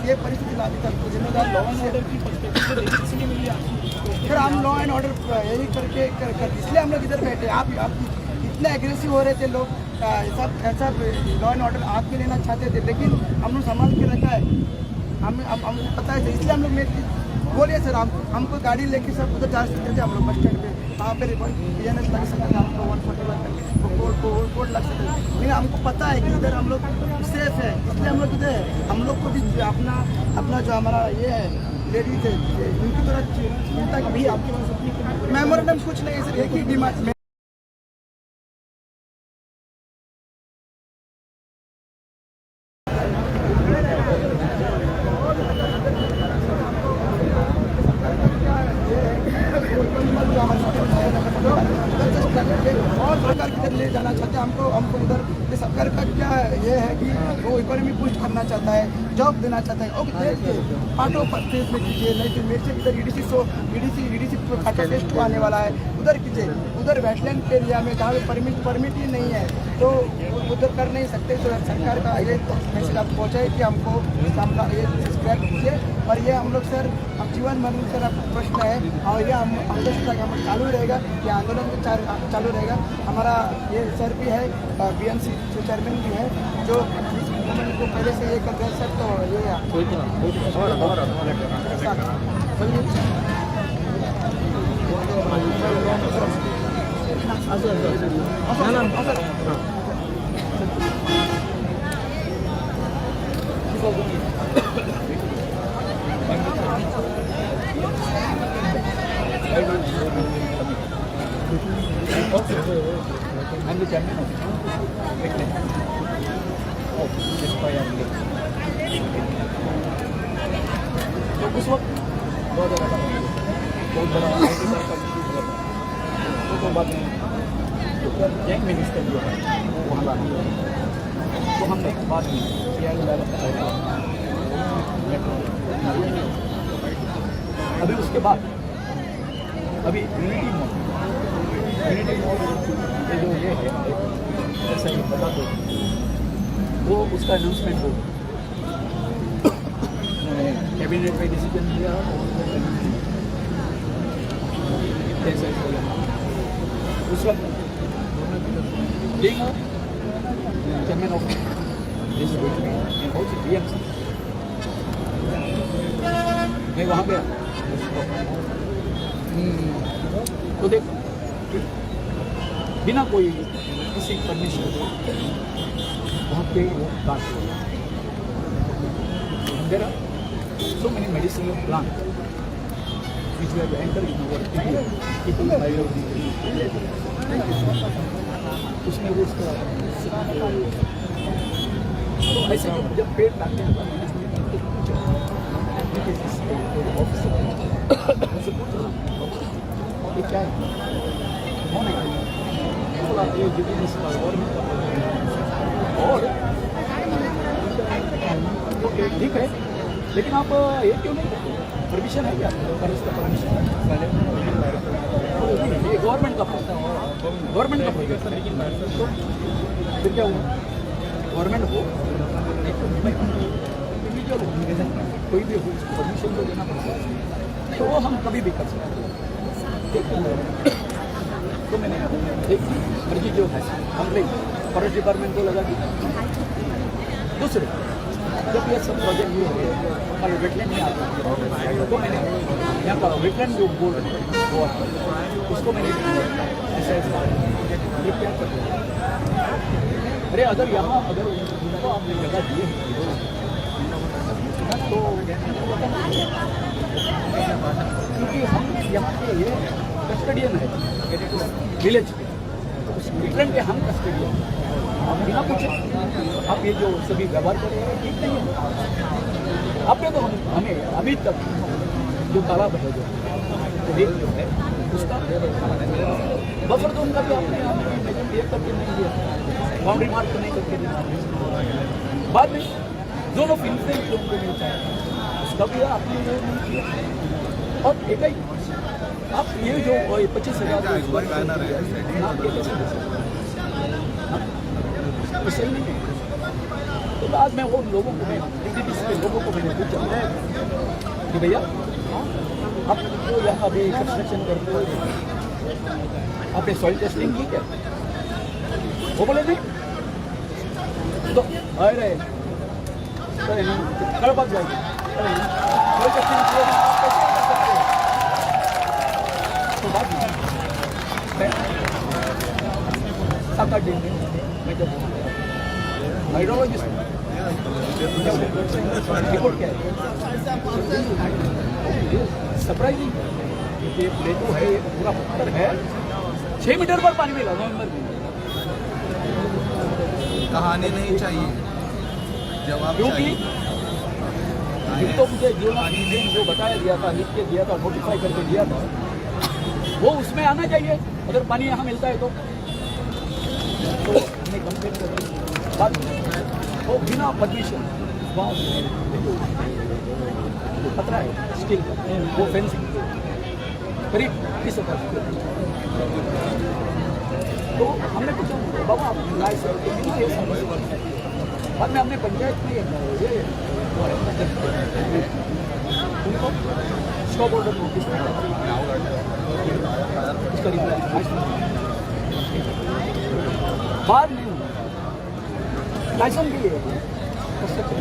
ये परिस्थिति ला दी था जिम्मेदार लॉ एंड ऑर्डर की पर्सपेक्टिव से देखिए मिली आपको। सर, हम लॉ एंड ऑर्डर यही करके कर इसलिए हम लोग इधर बैठे। आप इतने एग्रेसिव हो रहे थे लोग, सब ऐसा लॉ एंड ऑर्डर हाथ में लेना चाहते थे, लेकिन हम लोग संभाल के रखा है। हम हमको पता है सर, इसलिए हम लोग बोलिए सर, हम हमको गाड़ी लेके सब उधर जा सकते थे। हम लोग बस स्टैंड पे वहाँ पे बीएनएस लग सकता था हमको, 141 कोड कोड कोड लग सकते थे, लेकिन हमको पता है कि इधर हम लोग सेफ है, इसलिए हम लोग इधर है। हम लोग को भी अपना अपना जो हमारा ये है, लेडीज है, उनकी तरह चिंता। अभी आपके पास अपनी मेमोरेंडम कुछ नहीं है सर, एक ही डिमांड। और सरकार किधर ले जाना चाहते हैं हमको हमको उधर। ये सरकार का क्या ये है कि वो इकोनॉमी बूस्ट करना चाहता है, जॉब देना चाहता है। ओके, दे पाटो फेज में कीजिए, नहीं तो मेरे से इधर ईडीसी सो ईडीसी ईडीसी पाटो फेज 2 आने वाला है, उधर कीजिए। उधर वेटलैंड एरिया में जहाँ पे परमिट परमिट ही नहीं है तो उधर कर नहीं सकते। तो सरकार का ये मैसेज आप पहुँचाए कि हमको सामना ये सब्सक्राइब कीजिए और ये हम लोग सर, हम जीवन मरण सर आपका प्रश्न है और ये हम आंदोलन तक हम चालू रहेगा, ये आंदोलन भी चालू रहेगा। हमारा ये सर भी है, बीएमसी चेयरमैन भी है, जो इस मूवमेंट को पहले से ये कर रहे हैं सर, तो ये I'm the chairman of Wetland of SYR Lake. तो उस वक्त 2018 में बहुत बड़ा IT का इशू हुआ था। तो बाद में गैंग मिनिस्टर जो है वो वहाँ लाना, तो हमने बाद में मेट्रो। अभी उसके बाद अभी यूनिटी मॉल, यूनिटी मॉल ये जो ये है, जैसा कि बता दो, वो उसका अनाउंसमेंट हो, कैबिनेट में डिसीजन लिया और वो announcement ऐसा ऐसा हुआ। उस वक्त being a chairman of this and also BMC, मैं वहाँ गया तो देखो कि बिना कोई किसी परमिशन के वहाँ पे वो काट हुआ। There are so many medicinal plants which we have entered in our India. People उसमें वो उसका तो ऐसे जब पेड़ काटते हैं तो मैंने उनको पूछा, ऑफिसर उनसे पूछा, ये क्या है, कौन है? बोला ये जीडीएस का गवर्नमेंट का और ओके, ठीक है, लेकिन आप ये क्यों नहीं करते? परमिशन है क्या पर इसका परमिशन ये गवर्नमेंट का, गवर्नमेंट का प्रोजेक्ट। तो फिर क्या हुआ? गवर्नमेंट हो नहीं तो इंडिविजुअल हो, कोई भी हो, उसको परमिशन तो देना पड़ता है। नहीं, वो हम कभी भी कर सकते हैं, ठीक है। तो मैंने एक अर्जी जो है कंप्लेन फॉरेस्ट डिपार्टमेंट को लगा दी। दूसरे, जब ये सब प्रोजेक्ट ये हो हमारे वेटलैंड में आता है तो मैंने यहाँ का वेटलैंड जो बोर्ड है गोवा का, उसको मैंने ऐसा ऐसा प्रिपेयर कर दिया। अरे अगर यहाँ अगर उनको आपने जगह दी है तो क्योंकि हम यहाँ पे ये कस्टडियन है विलेज के, तो उस वेटलैंड के हम कस्टडियन हैं। आप बिना पूछे आप ये जो सभी व्यवहार कर रहे हैं, ठीक नहीं है। आपने तो हम हमें अभी तक जो तालाब है, जो लेक जो है, उसका बफर जोन का भी आपने हमें ये करके नहीं दिया, बाउंड्री मार्क नहीं करके दिया। बाद में जोन ऑफ इन्फ्लुएंस लोगों को मिलता है, उसका भी आपने वो नहीं किया। और एक ही आप ये जो 25,000 नाम के कैसे दे सकते हैं? हाँ? ये सही नहीं है। तो आज मैं वो लोगों को, मैं के लोगों को मैंने पूछा कि भैया, आप जो यहाँ अभी कंस्ट्रक्शन करते हो, आपने सॉइल टेस्टिंग की क्या? वो बोले नहीं। तो अरे कळ्ळें न्हू, कळपाक जाय, कळ्ळें न्हू? सॉयल टेस्टिंग किए आप कैसे कर सकते हो? तो बाद में मैं 7-8 दिन में मैं जब हाइड्रोलॉजिस्ट रिपोर्ट क्या है, सरप्राइजिंग, ये प्लेटो है, ये पूरा पत्थर है, 6 मीटर पर पानी मिला नवंबर में। कहानी नहीं चाहिए, जवाब। क्योंकि ये तो मुझे जो जो बताया दिया था, लिख के दिया था, नोटिफाई करके दिया था, वो उसमें आना चाहिए। अगर पानी यहाँ मिलता है तो हमने कंप्लेन कर दी। बाद में वो बिना परमिशन वहाँ जो खतरा है स्टील का, वो फेंसिंग करीब 20,000। तो हमने पूछा, बाबा, आप लाइसेंस के बिना ये सब। बाद में हमने पंचायत में ये वो है, उनको स्टॉप ऑर्डर नोटिस दिया, उसका रिप्लाई बाद में लाइसेंस के लिए कंस्ट्रक्शन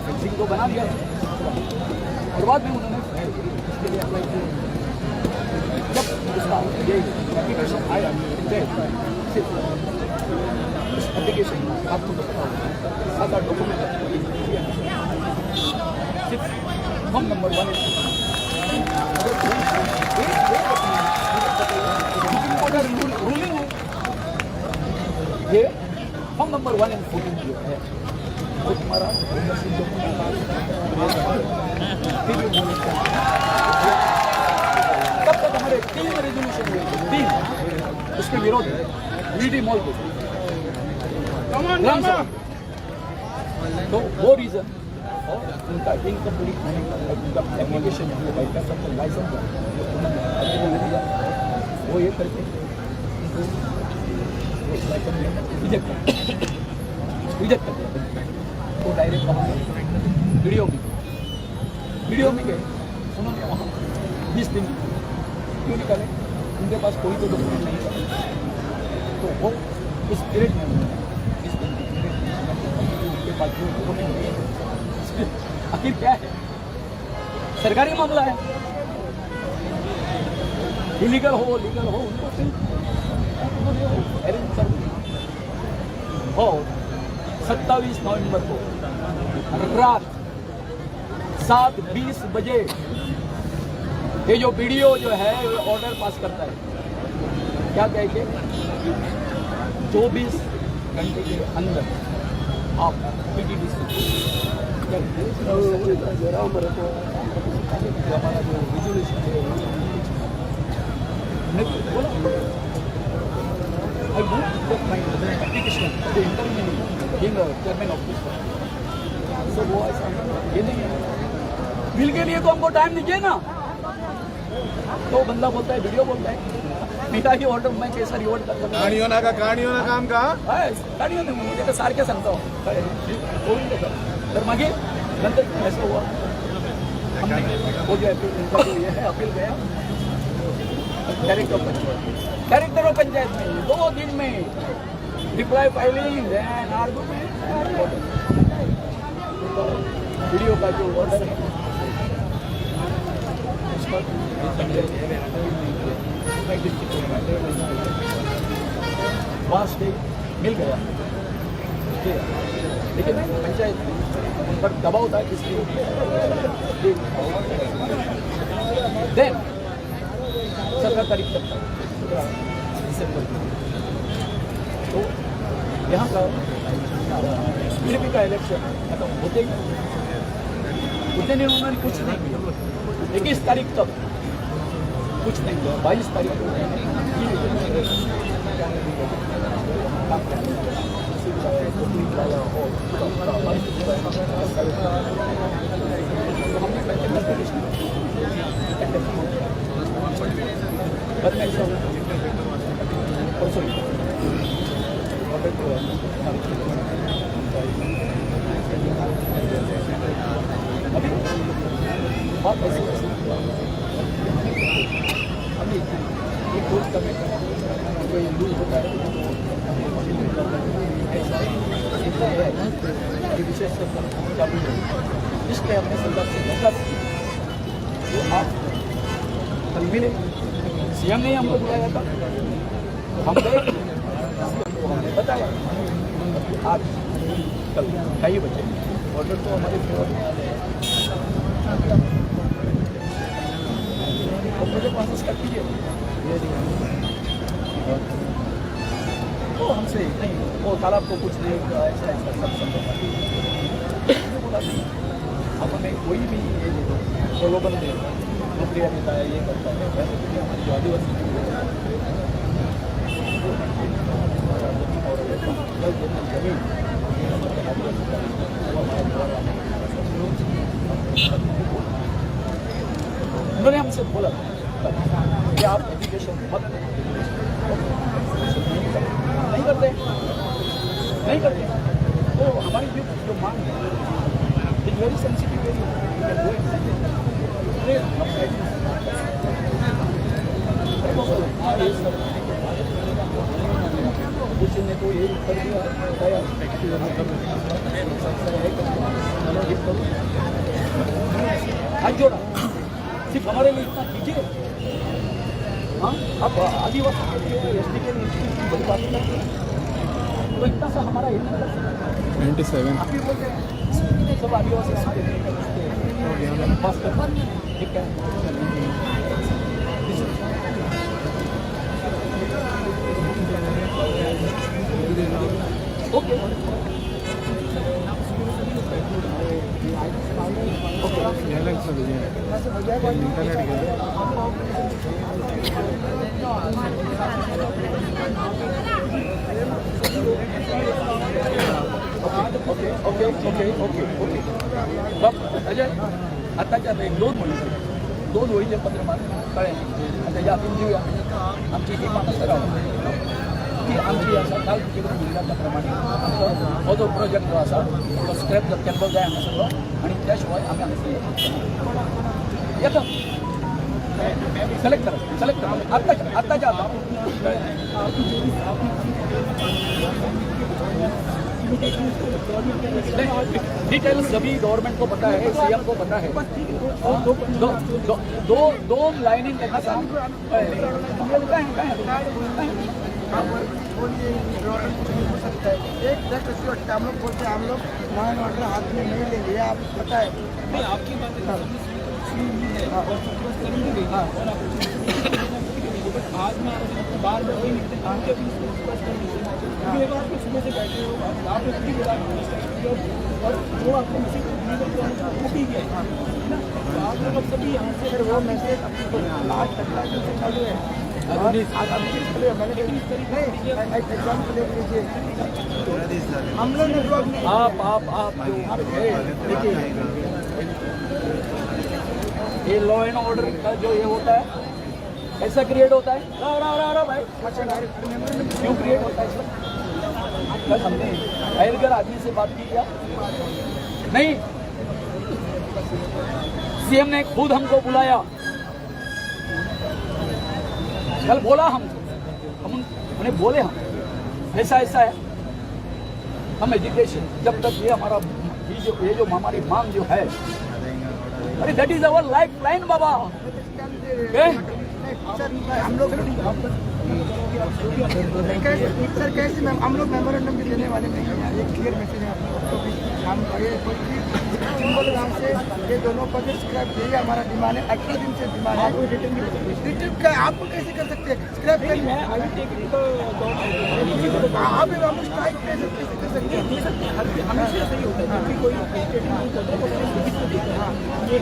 फेंसिंग को बना दिया और बाद में उन्होंने उसके लिए अप्लाई किया। जब उसका ये एप्लीकेशन आया पंचायत, सिर्फ उस एप्लीकेशन आपको तो पता होगा, सात आठ डॉक्यूमेंट, सिर्फ फॉर्म नंबर 1। सुप्रीम कोर्ट का रूलिंग है। ये फॉर्म नंबर 1 एंड 14 जो है, वो तुम्हारा फिर भी बोले, तब तक हमारे तीन रेजोल्यूशन हुए थे, तीन उसके विरोध में यूनिटी मॉल के ग्राम सभा। तो वो रीजन और उनका इनकम्प्लीट होने का, उनका एप्लीकेशन जो है, कंस्ट्रक्शन लाइसेंस जो उन्होंने अप्रूवल दिया, वो ये करके उनको वो लाइसेंस रिजेक्ट कर दिया। तो डायरेक्ट वहाँ बीडीओ में, बीडीओ में गए। उन्होंने वहाँ 20 दिन क्यों निकाले? उनके पास कोई तो डॉक्यूमेंट नहीं था। तो वो उस पीरियड में उन्होंने 20 दिन के पीरियड में उनके पास जो डॉक्यूमेंट नहीं है, आखिर क्या है? सरकारी मामला है, इलीगल हो, लीगल हो, उनको सिर्फ उन्होंने अरेंज कर दिया। और 27 नवंबर को रात 7:20 बजे ये जो बीडीओ जो है ऑर्डर पास करता है, क्या कह के? 24 घंटे के अंदर आप पीटीडीसी, हमारा जो रिजोल्यूशन है, हमने बोला, I moved with my application to intervene being a chairman of this. So वो ऐसा ये नहीं है, बिल के लिए तो हमको टाइम दीजिए ना। तो बंदा बोलता है, बीडीओ बोलता है, मेरा ही ऑर्डर मैं कैसा रिवोर्ट कर सकता हूं? काणयो नाका, काणयो नाका आमकां. हय, काणयो न्ही म्हणून ताका सारकें सांगता हांव, कळ्ळें होऊन जाता। तर मागीर नंतर ऐसा हुआ, हमने वो जो अपील, उनका जो ये है, अपील गया director of panchayat. Director of panchayat में 2 दिन में reply filing and argument. BDO का जो ऑर्डर है, उस पर पंचायत मैं डिस्ट्रिक्ट वहाँ स्टे मिल गया, स्टे। लेकिन पंचायत में उन पर दबाव था, इसलिए then 17 तारीख तक था, 17 दिसंबर को। तो यहाँ का बीजेपी का इलेक्शन खत्म होते ही उतने दिन उन्होंने कुछ नहीं किया। 21 तारीख तक कुछ नहीं हुआ। 22 तारीख को उन्होंने ये काम किया। बुलाया, को बुलाया और तो हमने पहले कंसल्टेशन बाद में ऐसा हुआ परसों ही अभी बात ऐसी ऐसी अभी एक रोज का मैटर कोई लूज होता है, ऐसा इतना है कि विशेष चालू है। इसलिए हमने सरकार से दरखास्त की तो आप कल मिले, सीएम ने ही हमको बुलाया था, तो हम गए, सीएम को हमने बताया कि आज कल 2:30 बजे ऑर्डर तो हमारे फेवर में आ गए और प्रोजेक्ट वहाँ से स्टार्ट कीजिए। वो हमसे नहीं, वो तालाब को कुछ नहीं, ऐसा ऐसा सब समझा। हमने बोला नहीं, अब हमें कोई भी ये दे दो, प्रलोभन दे दो, नौकरियाँ देता है, ये करता है, वैसे तो हमारी जो आदिवासी हमारा जमीन और जल जमीन हमारे आदिवासी का, वो हमारा द्वारा उन्होंने हमसे बोला कि आप एजुकेशन मत नहीं करते, नहीं करते तो हमारी जो जो मांग है is very sensitive area. अरे कुछ ने तो ये कर दिया, बताया हाथ जोड़ा, सिर्फ हमारे लिए इतना कीजिए। हाँ, अब आदिवासी के लिए, एसटी के लिए इतनी बड़ी बात नहीं है, तो इतना सा हमारा ये नहीं कर सकते। 97। आप भी बोलते हैं सब आदिवासी बस कर, ठीक है। ओके इंटरनेट गेलं। Okay okay okay okay okay बाब अजय, आताच्या आता एक दोन वळी, दोन वळीचे पत्र मार कळ्ळें आनी तेज्या हातीन दिवया। आमची ही मागणी राव ती आमची आसा। काल तुजे कडेन उलयला त्या प्रमाणे आमचो हो जो प्रोजेक्ट जो आसा तो स्क्रॅप केल्लो जाय हांगासरलो आनी त्या शिवाय आमी हांगासर येता। सिलेक्ट करा, सिलेक्ट करा आत्ताच्या आत्ताच्या आता। डिटेल सभी गवर्नमेंट को पता है, सीएम को पता है। दो दो दो दो लाइनिंग ताका सांग कळ्ळें काय काय हो सकता है एक दस अस्सी वाटता। हम लोग बोलते हैं हम लोग लॉ एंड ऑर्डर हाथ में नहीं लेंगे, ये आप पता है। नहीं, आपकी बात है और करूँगी और आप बट आज मैं आपको बार बार वही मिलते हैं, आपके ऑफिस को रिक्वेस्ट कर दीजिए क्योंकि देखो आप सुबह से बैठे हो, आपने खुद ही बोला और जो आपको मैसेज डिलीवर करना वो भी गया है ना, तो आप लोग अब सभी यहाँ से सर वो मैसेज लास्ट 17 दिन से चालू है और आज अभी से चालू है। मैंने नहीं एग्जाम्पल ले लीजिए, हम लोग नेटवर्क नहीं आप देखिए ये लॉ एंड ऑर्डर का जो ये होता है ऐसा क्रिएट होता है। राव राव राव राव भाई, क्यों क्रिएट होता है सर? कल हमने घर आदमी से बात की क्या नहीं? सीएम ने खुद हमको बुलाया, कल बोला हमको, हम उन्हें बोले हम ऐसा ऐसा है, हम एजुकेशन जब तक ये हमारा ये जो हमारी मांग जो है, अरे that is our life line Baba. ए? सर हम लोग कैसे सर, कैसे मैम हम लोग मेमोरेंडम भी देने वाले नहीं हैं। ये क्लियर मैसेज है आप लोग को भी। हम ये कोई भी सिंबल नाम से ये दोनों प्रोजेक्ट स्क्रैप, यही हमारा डिमांड है। 18 दिन से डिमांड है। रिटर्न का आप कैसे कर सकते हैं स्क्रैप? मैं I will take it. आप हम स्ट्राइक कैसे कैसे कर सकते हैं? दे सकते हैं, हर हमेशा सही होता है जब भी कोई स्टेटमेंट होता है तो उसमें लिखित में देता है। ये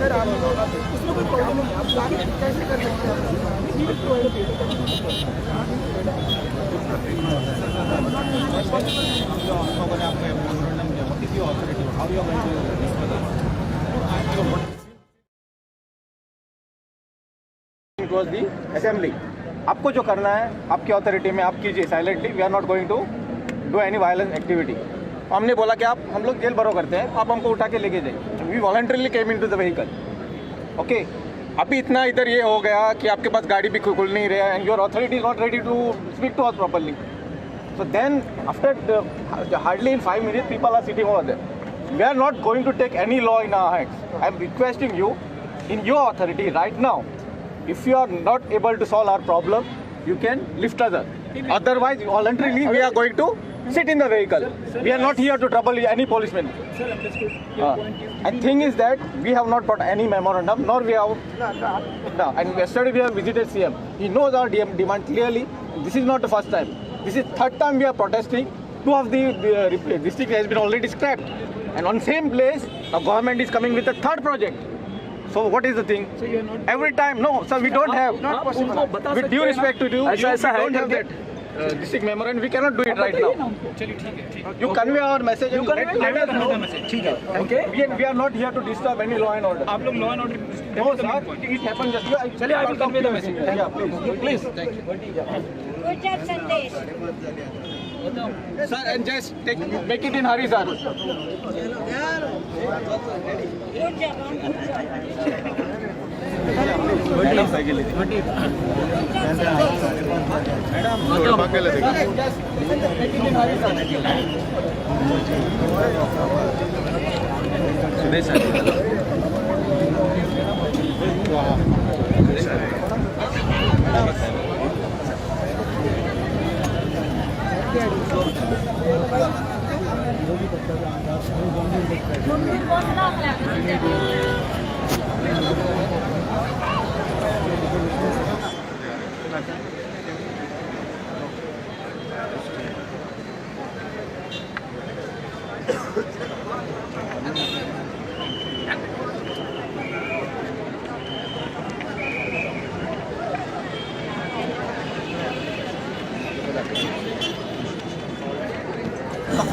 सर आप उसमें कोई प्रॉब्लम नहीं है। आप प्लान कैसे कर सकते हैं? We will provide a paper. It was the assembly. आपको जो करना है आपकी अथॉरिटी में आप कीजिए silently. We are not going to do any violence activity. हमने बोला कि आप हम लोग जेल भरो करते हैं, आप हमको उठा के लेके जाइए। We voluntarily came into the vehicle. Okay, अभी इतना इधर ये हो गया कि आपके पास गाड़ी भी खुल नहीं रहा and your authority is not ready to speak to us properly. So then after hardly in 5 minutes people are sitting over there. We are not going to take any law in our hands. I am requesting you in your authority right now, if you are not able to solve our problem, you can lift us up. Otherwise, voluntarily we are going to sit in the vehicle. We are not here to trouble any policeman. Sir, understood. Your point is And thing is that we have not got any memorandum, nor we have. No, and yesterday we have visited CM. He knows our demand clearly. This is not the first time. This is third time we are protesting. Two of the district has been already scrapped, and on same place the government is coming with the third project. So what is the thing? So you are not Every time, no, sir, we don't have. आप उनको बता With सकते due हैं ना? respect to you, ऐसा you ऐसा है don't have करके। that district memorandum. We cannot do it right बताइए now. ना उनको। चलिए ठीक है, ठीक है। You convey our message. You and convey let us know. ठीक है, okay. We are not here to disturb any law and order. आप लोग law and order. No, sir, it happened just. चलिए, I will convey the message. Yeah, please. Please, thank you. Good job, Sandesh. Sir, and just take, make it in hurry, sir. Good job. Good job. Good job, Sandesh. Just make it in hurry, sir.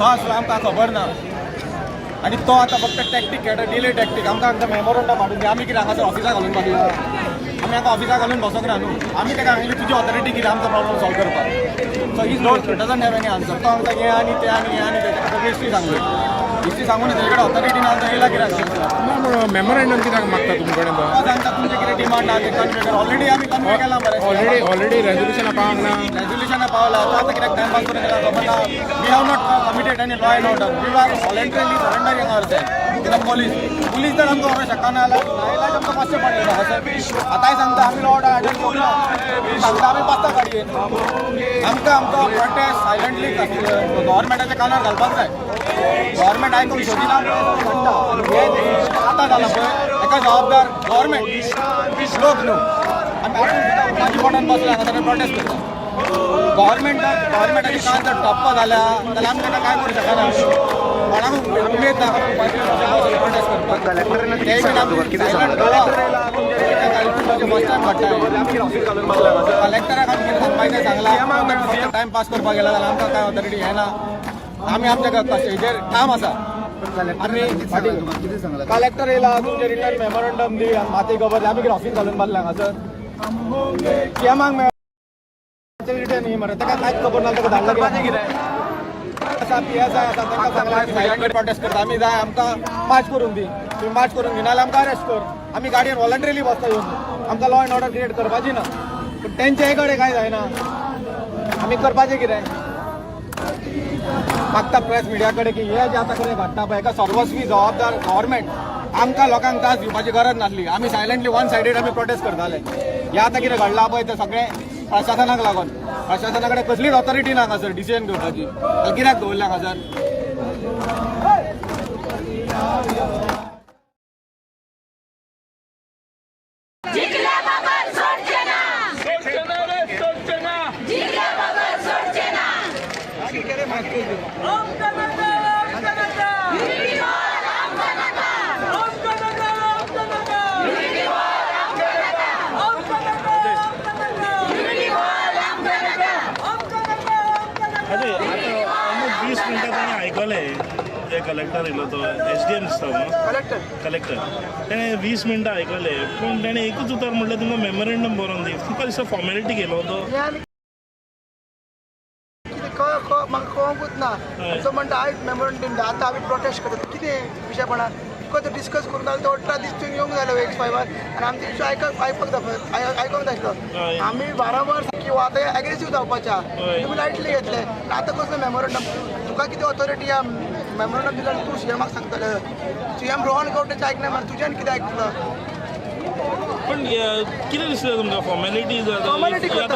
Fast आमकां खबर ना आनी तो आतां फक्त टॅक्टीक खेळटा, delay टॅक्टीक. आमकां आमकां मेमोरंडम हाडून दी. आमी कितें हांगासर ऑफिसाक घालून बसला? आमी हांगा ऑफिसाक घालून बसोंक ना न्हू. आमी ताका सांगली तुजी ऑथॉरिटी कितें आमचो प्रॉब्लम सॉल्व करपाक. So he don't doesn't have any answer. तो आमकां हें आनी तें आनी हें आनी तें ताका सगळी हिस्ट्री सांगली. हिस्ट्री सांगून तेजे कडेन ऑथॉरिटी ना जाल्यार येयला कित्याक? ना, पूण मेमोरेंडम कित्याक मागता तुमचे कडेन तो? तो सांगता तुमचें कितें डिमांड आहा तें कन्वे कर. ऑलरेडी आमी कन्वे केलां मरे. ऑलरेडी रेजोल्युशनां पावंक ना. रेजोल्युशना पावला. तो आतां कित्याक टायम पास करून गेला खबर ना. We have not committed any law and order. We are voluntarily surrendering ourself to the police. Police जर आमकां व्हरूंक शकना जाल्यार नायलाज आमकां बसचें पडलें हांगासर. आतांय सांगता आमी लॉ ऑर्डर हाडून करूं ना. सांगता आमी बसता गाडयेन. आमकां आमचो प्रोटेस्ट सायलंटली गव्हर्मेंटाच्या कानार घालपाक जाय. गव्हर्मेंट आयकूंक सोदिना म्हणटा. आनी हें आतां जालां पळय हेका जबाबदार गव्हर्मेंट, लोक न्हू. आमी आपूण सुद्दां उपाशी पोटान बसला हांगासर प्रोटेस्ट करता. गव्हर्मेंट गव्हर्मेंटाचे कान जर ठप्प जाल्या जाल्यार आमी ताका कांय करूं शकना. कोणाकूच उमेद ना प्रोटेस्ट करपाक. तेय बीन आमी सायलंट गोवा फर्स्ट टायम घडटा. कलेक्टराक आमी कितें सांगपाचें सांगलां. फक्त टायम पास करपाक गेला जाल्यार आमकां कांय ऑथॉरिटी येना. आमी आमच्या हेजेर ठाम आसा. आमी कलेक्टर येयला तुमचें रिटर्न मेमोरंडम दी आनी माती खबर. आमी कितें ऑफीस घालून बसला हांगासर? सीएमाक रिटर्न ही मरे ताका कांयच खबर ना. ताका धाडला कितें आसा? पीएसआय आसा, तांकां सांगलां सायलंट प्रोटेस्ट करता आमी. जाय आमकां मार्च करूंक दी. तुमी मार्च करूंक दिना जाल्यार आमकां अरेस्ट कर. आमी गाडयेन वॉलंटरीली बसता येवन. आमकां लॉ एंड ऑर्डर क्रिएट करपाची ना. पूण तेंचे कडेन कांय जायना. आमी करपाचें कितें? मागता प्रेस मिडिया कडेन की हे जे आतां कितें घडटा पळय हेका सर्वस्वी जबाबदार गव्हर्मेंट. आमकां लोकांक त्रास दिवपाची गरज नासली. आमी सायलंटली वन सायडेड आमी प्रोटेस्ट करताले. हे आतां कितें घडलां पळय तें सगळें प्रशासनाक लागून. प्रशासना कडेन कसलीच ऑथॉरिटी ना हांगासर डिसिजन घेवपाची. जाल्यार कित्याक दवरल्या हांगासर? जिंकल्या बगर सोडचे ना. सोडचे ना रे, सोडचे ना. जिंकल्या बगर सोडचे ना. आमकां नाका, आमकां नाका. युनिटी मॉल आमकां नाका. आमकां नाका, आमकां नाका. कलेक्टर येयलो तो एसडीएम दिसता न्हू कलेक्टर तेणें 20 मिनटां आयकलें पूण तेणें एकूच उतर म्हणलें तुमकां मेमोरेंडम बरोवन दी. तुका दिसता फॉर्मेलिटी केलो तो? म्हाका कळोंकूच ना. तो म्हणटा आयज मेमोरंडम दी, आतां आमी प्रोटेस्ट करता. कितें विशयपणा तुका तो डिस्कस करून जाल्यार तो 18 दीस तुवें येवंक जालो एक्स फायवार आनी आमचे विशय आयकोंक जाय आसलो. आमी बाराबर किंवा आतां एग्रेसीव जावपाच्या तुमी लायटली घेतले. आतां कसलो मेमोरंडम? तुका कितें ऑथॉरिटी आहा मेमोरंडम दिल्यार तूं सीएमाक सांगतले? सीएम रोहन खंवटेचें आयकना मरे, तुज्यान कितें आयकतलो? पण कितें दिसलें तुमकां फॉर्मेलिटी? फॉर्मेलिटी करता.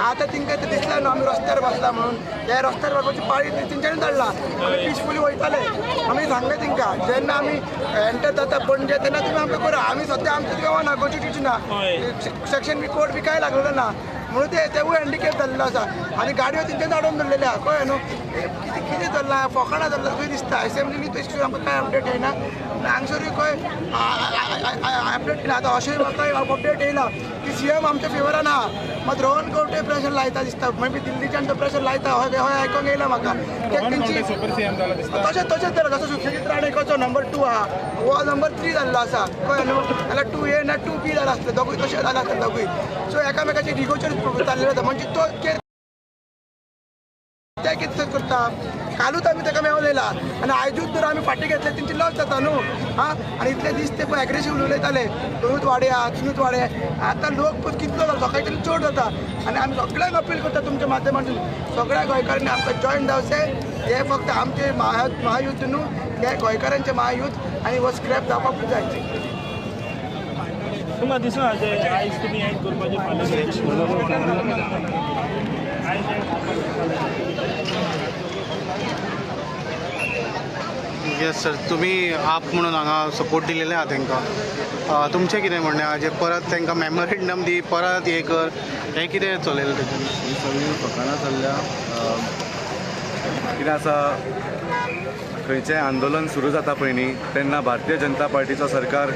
आतां तिंकां दिसलें न्हू आमी रस्त्यार बसला म्हणून, हे रस्त्यार बसपाची पाळी तेंच्यांनी धाडला. आमी पिसफुली वयताले, आमी सांगलें तिंकां जेन्ना आमी एंटर जाता पणजे तेन्ना तुमी आमकां करा. आमी सद्या आमचें गांवां ना, कॉन्स्टिट्यूशन ना, सेक्शन बी कोड बी कांय लागलेलो ना म्हणून ते तेवूय हँडिकॅप जाल्लो आसा. आनी गाडयो तेंच्यानी धाडून दवरलेले आहा. कळ्ळें न्हू कितें कितें चल्लां, फोकाणां चल्लां खंय दिसता. एसेंब्लीनी तशी आमकां कांय अपडेट येयना, हांगसरूय खंय अपडेट येयना. आतां अशें म्हाका अपडेट येयला की सीएम आमच्या फेवरान आहा, मात रोहन खंवटे प्रेशर लायता दिसता. मागीर दिल्लीच्यान तो प्रेशर लायता हय हय आयकोंक येयला म्हाका. तशें तशेंच जालां जसो सुशेगीत राणे कसो नंबर 2 आहा, हो नंबर 3 जाल्लो आसा. कळ्ळें न्हू? जाल्यार 2A ना 2B जालां आसलें, दोगूय तशें जालां आसलें दोगूय. सो एकामेकाचे इगोचेर चाललेलो आसा. म्हणजे तो ते कितें करता, कालूच आमी ताका मेवलेला आनी आयजूच जर आमी फाटीं घेतले तेंची लॉस जाता न्हू. आं, आनी इतले दीस ते पळय एग्रेसीव उलयताले, दोनूच वाडे आहा तिनूच वाडे. आतां लोक पळय कितलो जालो, सकाळच्यान चड जाता. आनी आमी सगळ्यांक अपील करता तुमच्या माध्यमांतून, सगळ्या गोंयकारांनी आमकां जॉयन जावचें. हें फक्त आमचें महायुद्ध न्हू, हें गोंयकारांचें महायुद्ध आनी हो स्क्रॅप जावपाक जाय. तुमकां दिसना आयज तुमी ऍड करपाचें फाल्यां? येस सर, तुमी आप म्हणून हांगा सपोर्ट दिलेले आहा तांकां. तुमचें कितें म्हणणें आहा जे परत तांकां मेमोरेंडम दी, परत हें कर, हें कितें चलयलें तेतून? ही सगळीं फकाणां चल्ल्या. कितें आसा, खंयचें आंदोलन सुरू जाता पळय न्ही तेन्ना भारतीय जनता पार्टीचो सरकार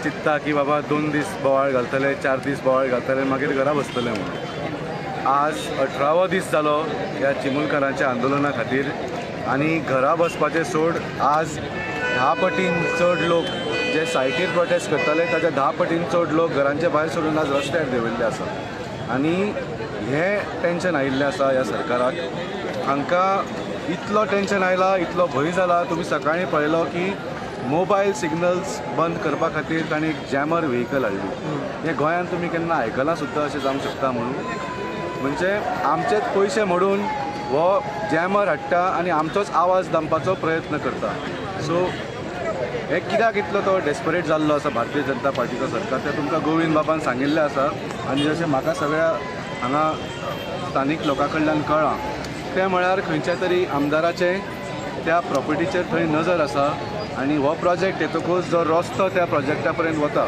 चिंत्ता की बाबा 2 दीस बोवाळ घालतले, 4 दीस बोवाळ घालतले, मागीर घरा बसतले म्हणून. आज 18वो दीस जालो ह्या चिमुलकारांच्या आंदोलना खातीर आनी घरा बसपाचें सोड आज 10 पटीन चड लोक जे सायटीर प्रोटेस्ट करताले ताच्या 10 पटीन चड लोक घरांचे भायर सरून आज रस्त्यार देंविल्ले आसा. आनी हें टेंशन आयिल्लें आसा ह्या सरकाराक. हांकां इतलो टेंशन आयला, इतलो भंय जाला. तुमी सकाळीं पळयलो की मोबायल सिग्नल्स बंद करपा खातीर तांणी एक जॅमर व्हेकल हाडली. हें गोंयांत तुमी केन्ना आयकलां सुद्दां अशें जावंक शकता म्हणून? म्हणजे आमचेच पयशे मोडून हो जॅमर हाडटा आनी आमचोच आवाज दमपाचो प्रयत्न करता. सो हें कित्याक इतलो तो डेस्परेट जाल्लो आसा भारतीय जनता पार्टीचो सरकार तें तुमकां गोविंद बाबान सांगिल्लें आसा. आनी जशें म्हाका सगळ्या हांगा स्थानीक लोकां कडल्यान कळ्ळां तें म्हळ्यार खंयच्या तरी आमदाराचें त्या प्रॉपर्टीचेर थंय नजर आसा आनी हो प्रोजेक्ट येतकूच जो रस्तो त्या प्रोजेक्टा पर्यंत वता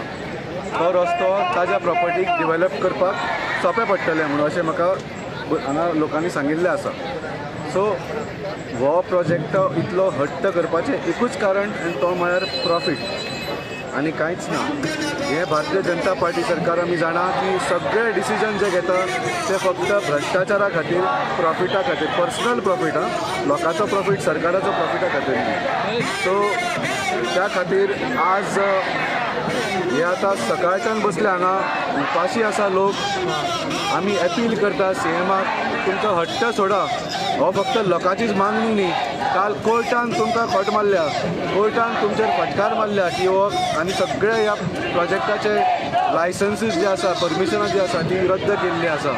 तो रस्तो ताज्या प्रॉपर्टीक डिवेलप करपाक सोंपें पडटलें म्हणून अशें म्हाका हांगा लोकांनी सांगिल्लें आसा. सो हो प्रोजेक्ट इतलो हट्ट करपाचें एकूच कारण आनी तो म्हळ्यार प्रॉफीट आनी कांयच ना. हें भारतीय जनता पार्टी सरकार आमी जाणा की सगळे डिसिजन जे घेता ते फक्त भ्रश्टाचारा खातीर, प्रॉफिटा खातीर, पर्सनल प्रॉफिट, आं, लोकांचो प्रॉफीट, सरकाराचो प्रॉफिटा खातीर न्ही. सो त्या खातीर आज हे आतां सकाळच्यान बसले हांगा उपाशी आसा लोक. आमी अपील करता सीएमाक, तुमचो हट्ट सोडा. हो फक्त लोकांचीच मागणी न्ही. काल कोर्टान तुमकां खोट मारल्या, कोर्टान तुमचेर फटकार मारल्या की हो आनी सगळे ह्या प्रोजेक्टाचे लायसन्सीस जे आसा, परमिशनां जी आसा ती रद्द केल्ली आसा.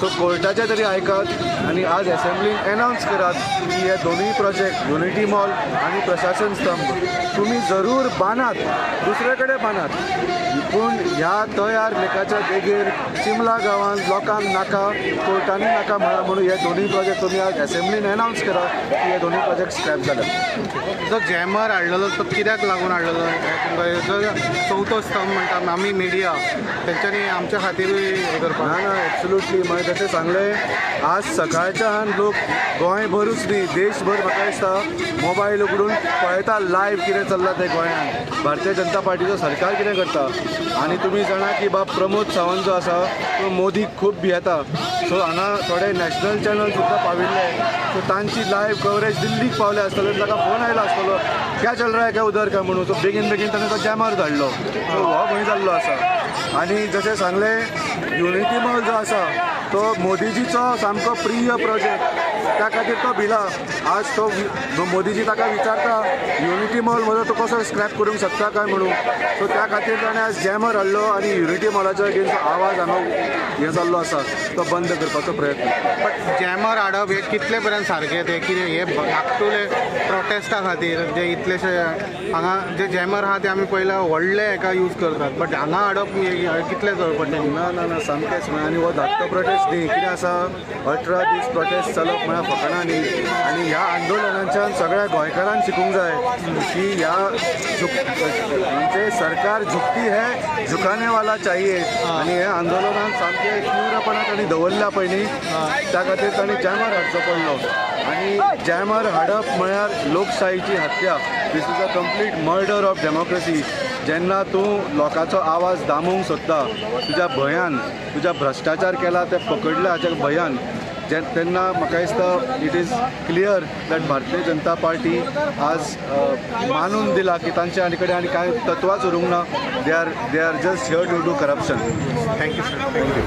सो कोर्टाचे तरी आयकात आनी आज एसेंब्लीन एनावन्स करात की हे दोनूय प्रोजेक्ट, युनिटी मॉल आनी प्रशासन स्तंभ, तुमी जरूर बांदात, दुसरे कडेन बांदात, पूण ह्या तयार लेकाच्या देगेर चिमला गांवांत लोकांक नाका, कोर्टांनी नाका म्हळां म्हणून हे दोनूय प्रोजेक्ट तुमी आज एसेंब्लीन एनावन्स करात की हे दोनूय प्रोजेक्ट स्क्रॅप जाले. जो जॅमर हाडलेलो तो कित्याक लागून हाडलेलो? जो चवथो स्तंभ म्हणटा आमी मिडिया, तेंच्यांनी आमच्या खातीरूय हें करपाक ना ना, एब्सोल्युटली. मागीर जशें सांगलें, आज सकाळच्यान लोक गोंयभरूच न्ही देशभर म्हाका दिसता मोबायल उगडून पळयता लायव्ह कितें चल्लां तें गोंयांत, भारतीय जनता पार्टीचो सरकार कितें करता. आनी तुमी जाणा की बाब प्रमोद सावंत जो आसा तो मोदीक खूब भियेता. सो हांगा थोडे नॅशनल चॅनल सुद्दां पाविल्ले सो तांची लायव्ह कवरेज दिल्लीक पावले आसतले, ताका फोन आयलो आसतलो क्या चल रहा है क्या उधर काय म्हणून. सो बेगीन बेगीन ताणें तो जॅमर धाडलो. सो हो खंय जाल्लो आसा. आनी जशें सांगलें युनिटी मॉल जो आसा तो मोदीजीचो सामको प्रिय प्रोजेक्ट, त्या खातीर तो भिला. आज तो मोदीजी ताका विचारता युनिटी मॉल म्हजो तो कसो स्क्रॅप करूंक शकता काय म्हणून. सो त्या खातीर ताणें आज जॅमर हाडलो आनी युनिटी मॉलाचो अगेन्स्ट आवाज हांगा हें जाल्लो आसा तो बंद करपाचो प्रयत्न. बट जॅमर हाडप हे कितले पर्यंत सारकें तें कितें हे धाकटुले प्रोटेस्टा खातीर जे इतलेशे हांगा जे जॅमर आहा ते आमी पयले व्हडले हेका यूज करतात, बट हांगा हाडप कितले चड पडटा? ना ना ना सामकेंच. आनी हो धाकटो प्रोटेस्ट न्ही, कितें आसा 18 दीस प्रोटेस्ट चलप म्हळ्यार फकाणां न्ही. आनी ह्या आंदोलनाच्यान सगळ्या गोंयकारांक शिकूंक जाय की ह्या म्हणजे सरकार झुकती है झुकाने वाला चाहिए. आनी हे आंदोलनान सामकें तीव्रपणान तांणी दवरल्या पयलीं, त्या खातीर तांणी जॅमर हाडचो पडलो. आनी जॅमर हाडप म्हळ्यार लोकशाहीची हत्या. This is a complete murder of democracy. जेन्ना तूं लोकांचो आवाज दामूंक सोदता तुज्या भंयान, तुज्या भ्रश्टाचार केला ते पकडले हाच्या भंयान, तेन्ना म्हाका दिसता it is clear that Bharatiya Janata Party आज मानून दिला की तांचे आनी कडेन आनी कांय तत्वांच उरूंक ना. They are just here to do corruption. Thank you sir. Thank you.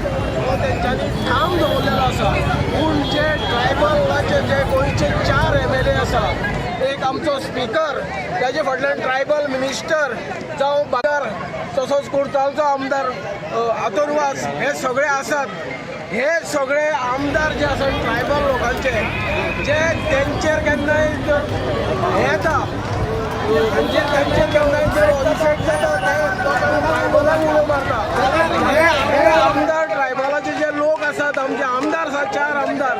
तेंच्यांनी ठाम दवरलेलो आसा. पूण जे ट्रायबलाचे जे गोंयचे 4 MLA आसा, एक आमचो स्पिकर, ताजे फाटल्यान ट्रायबल मिनिस्टर जावं बाजार, तसोच कुर्तालचो आमदार आतोरवास, हे सगळे आसात. हे सगळे आमदार जे आसात ट्रायबल लोकांचे, जे तेंचेर केन्नाय हें येता, तेंचेर केन्नाय जे इफेक्ट जाता ते ट्रायबलांक उलो मारता. हे आमदार ट्रायबलाचे जे लोक आसात, आमचे आमदार आसात 4 आमदार,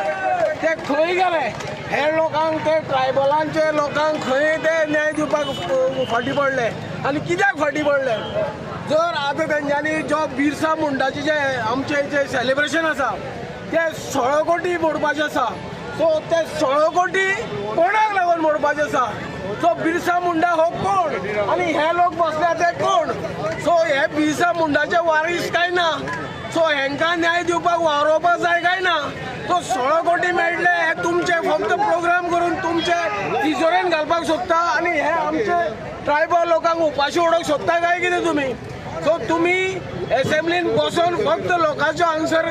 ते खंय गेले? हे लोकांक ते ट्रायबलांचे लोकांक खंय ते न्याय दिवपाक फाटीं पडले आनी कित्याक फाटीं पडले? जर आतां तेंच्यांनी जो बिरसा मुंडाचे जे आमचे जे सेलिब्रेशन आसा ते 16 कोटी मोडपाचे आसा. सो ते 16 कोटी कोणाक लागून मोडपाचे आसा? सो बिरसा मुंडा हो कोण आनी हे लोक बसल्या ते कोण? सो हे बिरसा मुंडाचे वारीस काय ना? सो हेंकां न्याय दिवपाक वावरोवपाक जाय काय ना? सो 16 कोटी मेळटले हे तुमचे फक्त प्रोग्राम करून तुमचे तिजोरेन घालपाक सोदता आनी हे आमचे ट्रायबल लोकांक उपाशी उडोवंक सोदता काय कितें तुमी? सो तुमी एसेंब्लीन बसून फक्त लोकांचो आन्सर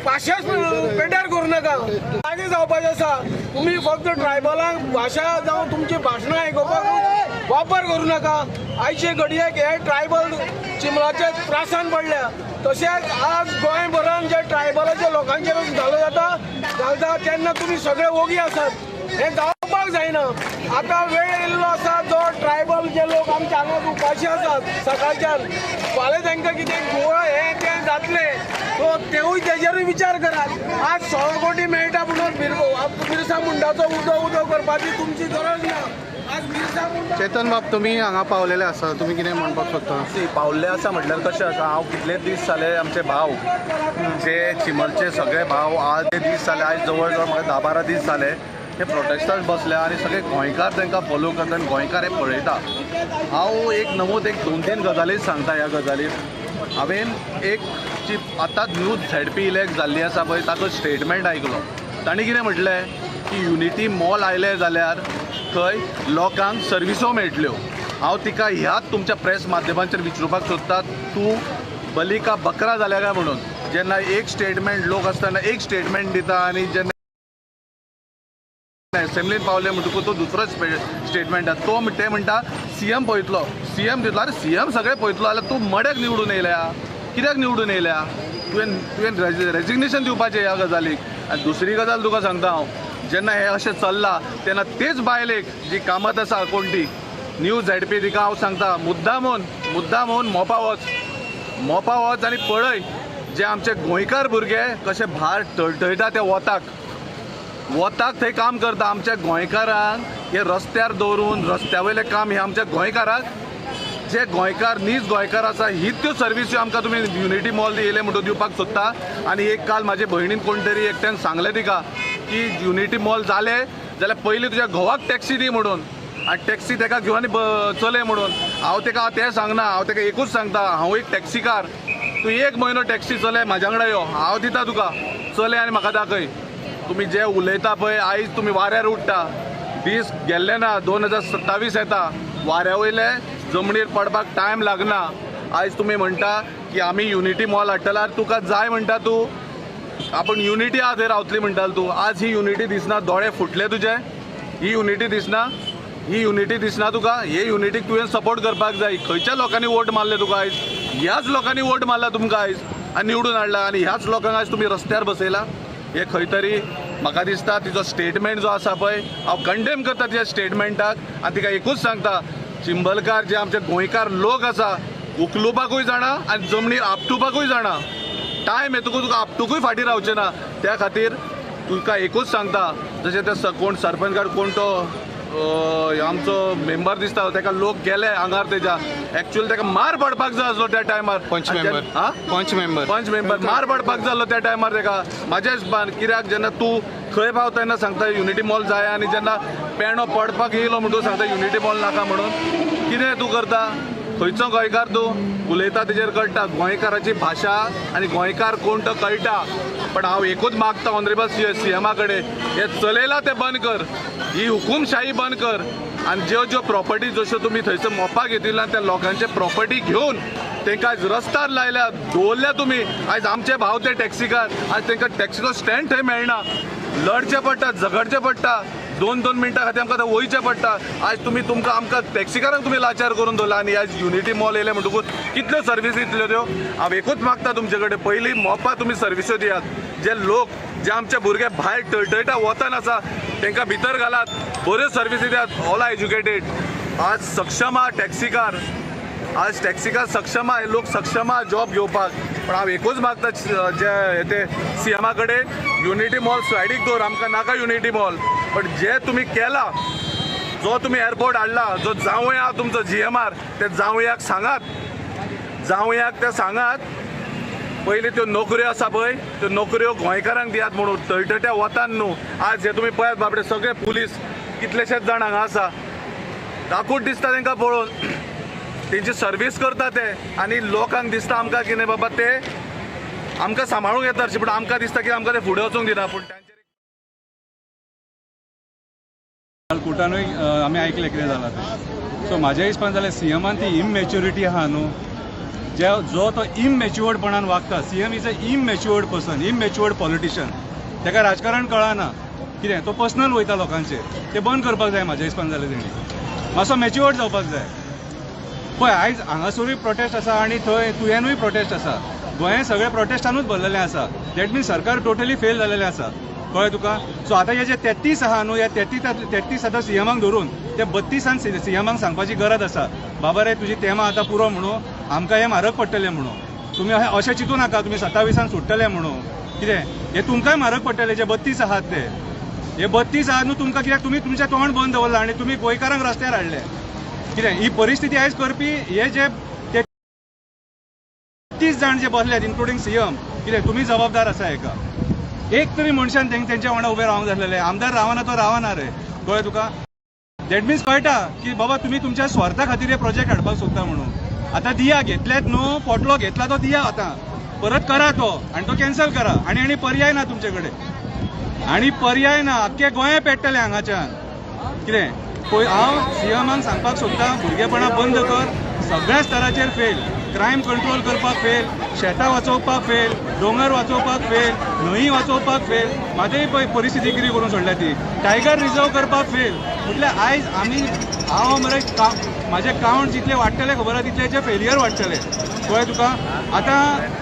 भाशाच पेड्ड्यार करूं नाका. लागीं जावपाचें आसा. तुमी फक्त ट्रायबलांक भाशा जावं तुमची भाशणां आयकुपाक वापर करूं नाका. आयचे घडयेक हे ट्रायबल चिमलाचे त्रासान पडल्या. तशेंच आज गोंयभरान जे ट्रायबलाच्या लोकांचेर घालो जाता घालता तेन्ना तुमी सगळे ओगी आसात. हें जावपाक जायना. आतां वेळ येयल्लो आसा जो ट्रायबल जे लोक आमच्या हांगा उपाशी आसात सकाळच्यान, फाल्यां तांकां कितें गोवा हें तें जातलें, सो तेवूय तेजेरूय विचार करात. आज 16 कोटी मेळटा म्हणून बिरसा मुंडाचो उदो उदो करपाची तुमची गरज ना. आज बिरसा मुंडा. चेतन बाब, तुमी हांगा पावलेले आसा, तुमी कितें म्हणपाक सोदता? पावल्ले आसा म्हटल्यार कशें आसा, हांव कितले दीस जाले आमचे भाव जे चिमलचे सगळे भाव आज दीस जाले, आयज जवळ जवळ म्हाका 10-12 दीस जाले ते प्रोटेस्टाक बसल्या आनी सगळे गोंयकार तांकां फॉलो करता आनी गोंयकार हे पळयता. हांव एक नमूद एक 2-3 गजाली सांगता. ह्या गजालीर हांवें एक जी आतांच न्यूज ZP elect जाल्ली आसा पळय ताचो स्टेटमेंट आयकलो. तांणी कितें म्हटलें की युनिटी मॉल आयलें जाल्यार थंय लोकांक सर्विसो मेळटल्यो. हांव तिका ह्याच तुमच्या प्रेस माध्यमांचेर विचारपाक सोदता, तूं बली का बकरा जाल्या काय म्हणून. जेन्ना एक स्टेटमेंट लोक आसतना एक स्टेटमेंट दिता आनी जेन्ना एसेंब्लीन पावले म्हणटकूच तो दुसरो स्टेटमेंट आसा. तो ते म्हणटा सीएम पळयतलो, सीएम दितलो. आरे सीएम सगळें पळयतलो जाल्यार तूं मड्याक निवडून येयल्या, कित्याक निवडून येयल्या? तुवें रेजिग्नेशन दिवपाचें ह्या गजालीक. आनी दुसरी गजाल तुका सांगता हांव, जेन्ना हें अशें चल्लां तेन्ना तेच बायलेक जी कामत आसा कोण ती न्यू ZP, तिका हांव सांगता मुद्दामून मोपा वच, मोपा वच आनी पळय जे आमचे गोंयकार भुरगे कशे भार टळटळटा त्या वताक, वताक थंय काम करता. आमच्या गोंयकारांक हे रस्त्यार दवरून रस्त्या वयलें काम हे आमच्या गोंयकारांक, जे गोंयकार नीज गोंयकार आसा हीच त्यो सर्विस्यो आमकां तुमी युनिटी मॉल येयले म्हणटून दिवपाक सोदता. आनी एक काल म्हाजे भयणीन कोण तरी एकट्यान सांगलें तिका की युनिटी मॉल जालें जाल्यार पयलीं तुज्या घोवाक टॅक्सी दी म्हणून, आनी टॅक्सी ताका घेवन आनी चलय म्हणून. हांव ताका तें सांगना, हांव ताका एकूच सांगता, हांव एक टॅक्सीकार, तूं 1 म्हयनो टॅक्सी चलय म्हाज्या वांगडा यो, हांव दिता तुका, चलय आनी म्हाका दाखय. तुमी जे उलयता पळय आयज तुमी वाऱ्यार उडटा, दीस गेल्ले ना, 2027 येता, वाऱ्या वयले जमनीर पडपाक टायम लागना. आयज तुमी म्हणटा की आमी युनिटी मॉल हाडटला, तुका जाय म्हणटा तूं, आपण युनिटी आहा थंय रावतली म्हणटाल तूं. आज ही युनिटी दिसना, दोळे फुटले तुजे, ही युनिटी दिसना, ही युनिटी दिसना तुका. हे युनिटीक तुवें सपोर्ट करपाक जाय. खंयच्या लोकांनी वोट मारले तुका आयज? ह्याच लोकांनी वोट मारला तुमकां आयज आनी निवडून हाडला, आनी ह्याच लोकांक आयज तुमी रस्त्यार बसयला. हे खंय तरी म्हाका दिसता तिचो स्टेटमेंट जो आसा पळय, हांव कंडेम करता तिच्या स्टेटमेंटाक. आनी तिका एकूच सांगता, चिंबलकार जे आमचे गोंयकार लोक आसा, उखलुपाकूय जाणा आनी जमनीर आपटुपाकूय जाणा. टायम येतकूच तुका आपटुकूय फाटीं रावचें ना. त्या खातीर तुका एकूच सांगता, जशें ते कोण सरपंच कोण तो आमचो मेंबर दिसता ताका लोक गेले आंगार तेज्या, एक्चुअली ताका मार पडपाक जाय आसलो त्या टायमार. पंच मेंबर, पंच मेंबर, पंच मेंबर मार पडपाक जाय आसलो त्या टायमार ताका. म्हाज्या हिसपान कित्याक जेन्ना तूं खंय पावता तेन्ना सांगता युनिटी मॉल जाय, आनी जेन्ना पेणो पडपाक येयलो म्हणटकूच सांगता युनिटी मॉल नाका म्हणून. कितें तूं करता? खंयचो गोंयकार तूं उलयता तेजेर कळटा गोंयकाराची भाशा आनी गोंयकार कोण तो कळटा. पण हांव एकूच मागता ऑनरेबल सीएमा कडेन, हे चलयला तें बंद कर, ही हुकुमशाही बंद कर, आनी ज्यो ज्यो प्रॉपर्टी जश्यो तुमी थंयसर मोपा घेतिल्ल्या त्या लोकांचे प्रॉपर्टी घेवन तांकां आयज रस्त्यार लायल्या, दवरल्या तुमी. आयज आमचे भाव ते टॅक्सीकार, आयज तांकां टॅक्सीचो स्टँड थंय मेळना, लढचें पडटा, झगडचें पडटा, 2-2 मिनटां खातीर आमकां थंय वयचें पडटा. आयज तुमी तुमकां आमकां टॅक्सीकारांक तुमी लाचार करून दवरला. आनी आयज युनिटी मॉल येयलें म्हणटकूच कितल्यो सर्विसी दितल्यो त्यो? हांव एकूच मागता तुमचे कडेन, पयलीं मोपा तुमी सर्विस्यो दियात. जे लोक जे आमचे भुरगे भायर टळटळटा वतान आसा तांकां भितर घालात, बऱ्यो सर्विसी दियात. All are educated. आज सक्षम आहा टॅक्सीकार, आज टॅक्सीकार सक्षम आहा, लोक सक्षम आहा जॉब घेवपाक. पण हांव एकूच मागता जे ते सीएमा कडेन, युनिटी मॉल सायडीक दवर, आमकां नाका युनिटी मॉल. पण जे तुमी केला, जो तुमी एअरपोर्ट हाडला, जो जावंय आहा तुमचो GMR, ते जावंयाक सांगात, जावंयाक ते सांगात पयलीं त्यो नोकऱ्यो आसा पळय त्यो नोकऱ्यो गोंयकारांक दियात म्हणून. तळटट्या वतान न्हू. आज हे तुमी पळयात बाबडे सगळे पुलीस कितलेशेच जाण हांगा आसा, दाखूट दिसता तांकां पळोवन, तेंची सर्वीस करता ते, आनी लोकांक दिसता आमकां की न्ही बाबा ते आमकां सांबाळूंक येता अशें, पूण आमकां दिसता की आमकां ते फुडें वचूंक दिना. पूण काल कोर्टानूय आमी आयकलें कितें जालां तें. सो म्हाज्या हिसपान जाल्यार सीएमान ती इममेच्युरिटी आहा न्हू, जे जो तो इममेच्युअर्डपणान वागता. CM is a immatured person, immatured politician. ताका राजकारण कळना कितें, तो पर्सनल वयता लोकांचेर, तें बंद करपाक जाय म्हाज्या हिसपान जाल्यार तेणी मातसो मॅच्युअर्ड जावपाक जाय. पळय आयज हांगासरूय प्रोटेस्ट आसा आनी थंय तुयेनूय प्रोटेस्ट आसा, गोंयांत सगळे प्रोटेस्टानूच भरलेलें आसा. That means सरकार टोटली फेल जालेलें आसा, कळ्ळें तुका. सो आतां हे जे 33 आहा न्हू, ह्या 33 आतां सीएमाक धरून ते 32 सीएमाक सांगपाची गरज आसा, बाबा रे तुजी तेमा आतां पुरो म्हणून, आमकां हें म्हारग पडटलें म्हणून, तुमी अशें चिंतू नाका तुमी 27 सुट्टले म्हणून. कितें हें तुमकांय म्हारग पडटलें जे 32 आहात ते. हे 32 आहात न्हू तुमकां, कित्याक तुमी तुमचें तोंड बंद दवरलां आनी तुमी गोंयकारांक रस्त्यार हाडले. कितें ही परिस्थिती आयज करपी हे जे 33 जाण जे बसल्यात इन्क्लुडींग सीएम, कितें तुमी जबाबदार आसा हेका. एक तरी मनशान तेंच्या वांगडा उबें रावंक जाय आसलेलें. आमदार रावना तो रावना रे, कळ्ळें तुका. That means कळटा की बाबा तुमी तुमच्या स्वार्था खातीर हे प्रोजेक्ट हाडपाक सोदता म्हणून. आतां दिया घेतल्यात न्हू, पोटलो घेतला तो दिया, आतां परत करा तो आनी तो कॅन्सल करा. आनी आनी पर्याय ना तुमचे कडेन, आनी पर्याय ना, आख्खे गोंय पेट्टलें हांगाच्यान. कितें पळय हांव सीएमाक सांगपाक सोदता, भुरगेपणां बंद कर, सगळ्या स्तराचेर फेल, क्रायम कंट्रोल करपाक फेल, शेतां वाचोवपाक फेल, दोंगर वाचोवपाक फेल, न्हंयी वाचोवपाक फेल, म्हाजेय पळय परिस्थिती कितें करून सोडल्या ती, टायगर रिजर्व करपाक फेल. म्हटल्यार आयज आमी हांव मरे म्हाजे कावंट जितले वाडटले खबर आसा तितल्याचे फेलियर वाडटले, कळ्ळें तुका. आतां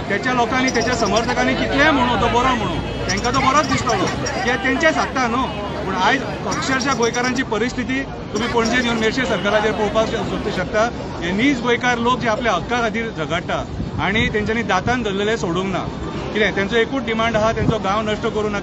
तेच्या लोकांनी तेच्या समर्थकांनी कितलेंय म्हणू तो बरो म्हणू, तांकां तो बरोच दिसतलो कित्याक तेंचें सादता न्हू. पूण आयज अक्षरशः गोंयकारांची परिस्थिती तुमी पणजेन येवन मेरशे सरकाराचेर पळोवपाक शकता. हे नीज गोंयकार लोक जे आपल्या हक्का खातीर झगडटा आनी तेंच्यांनी दातान धरलेलें सोडूंक ना. कितें तेंचो एकूच डिमांड आहा, तेंचो गांव नश्ट करूं नाका.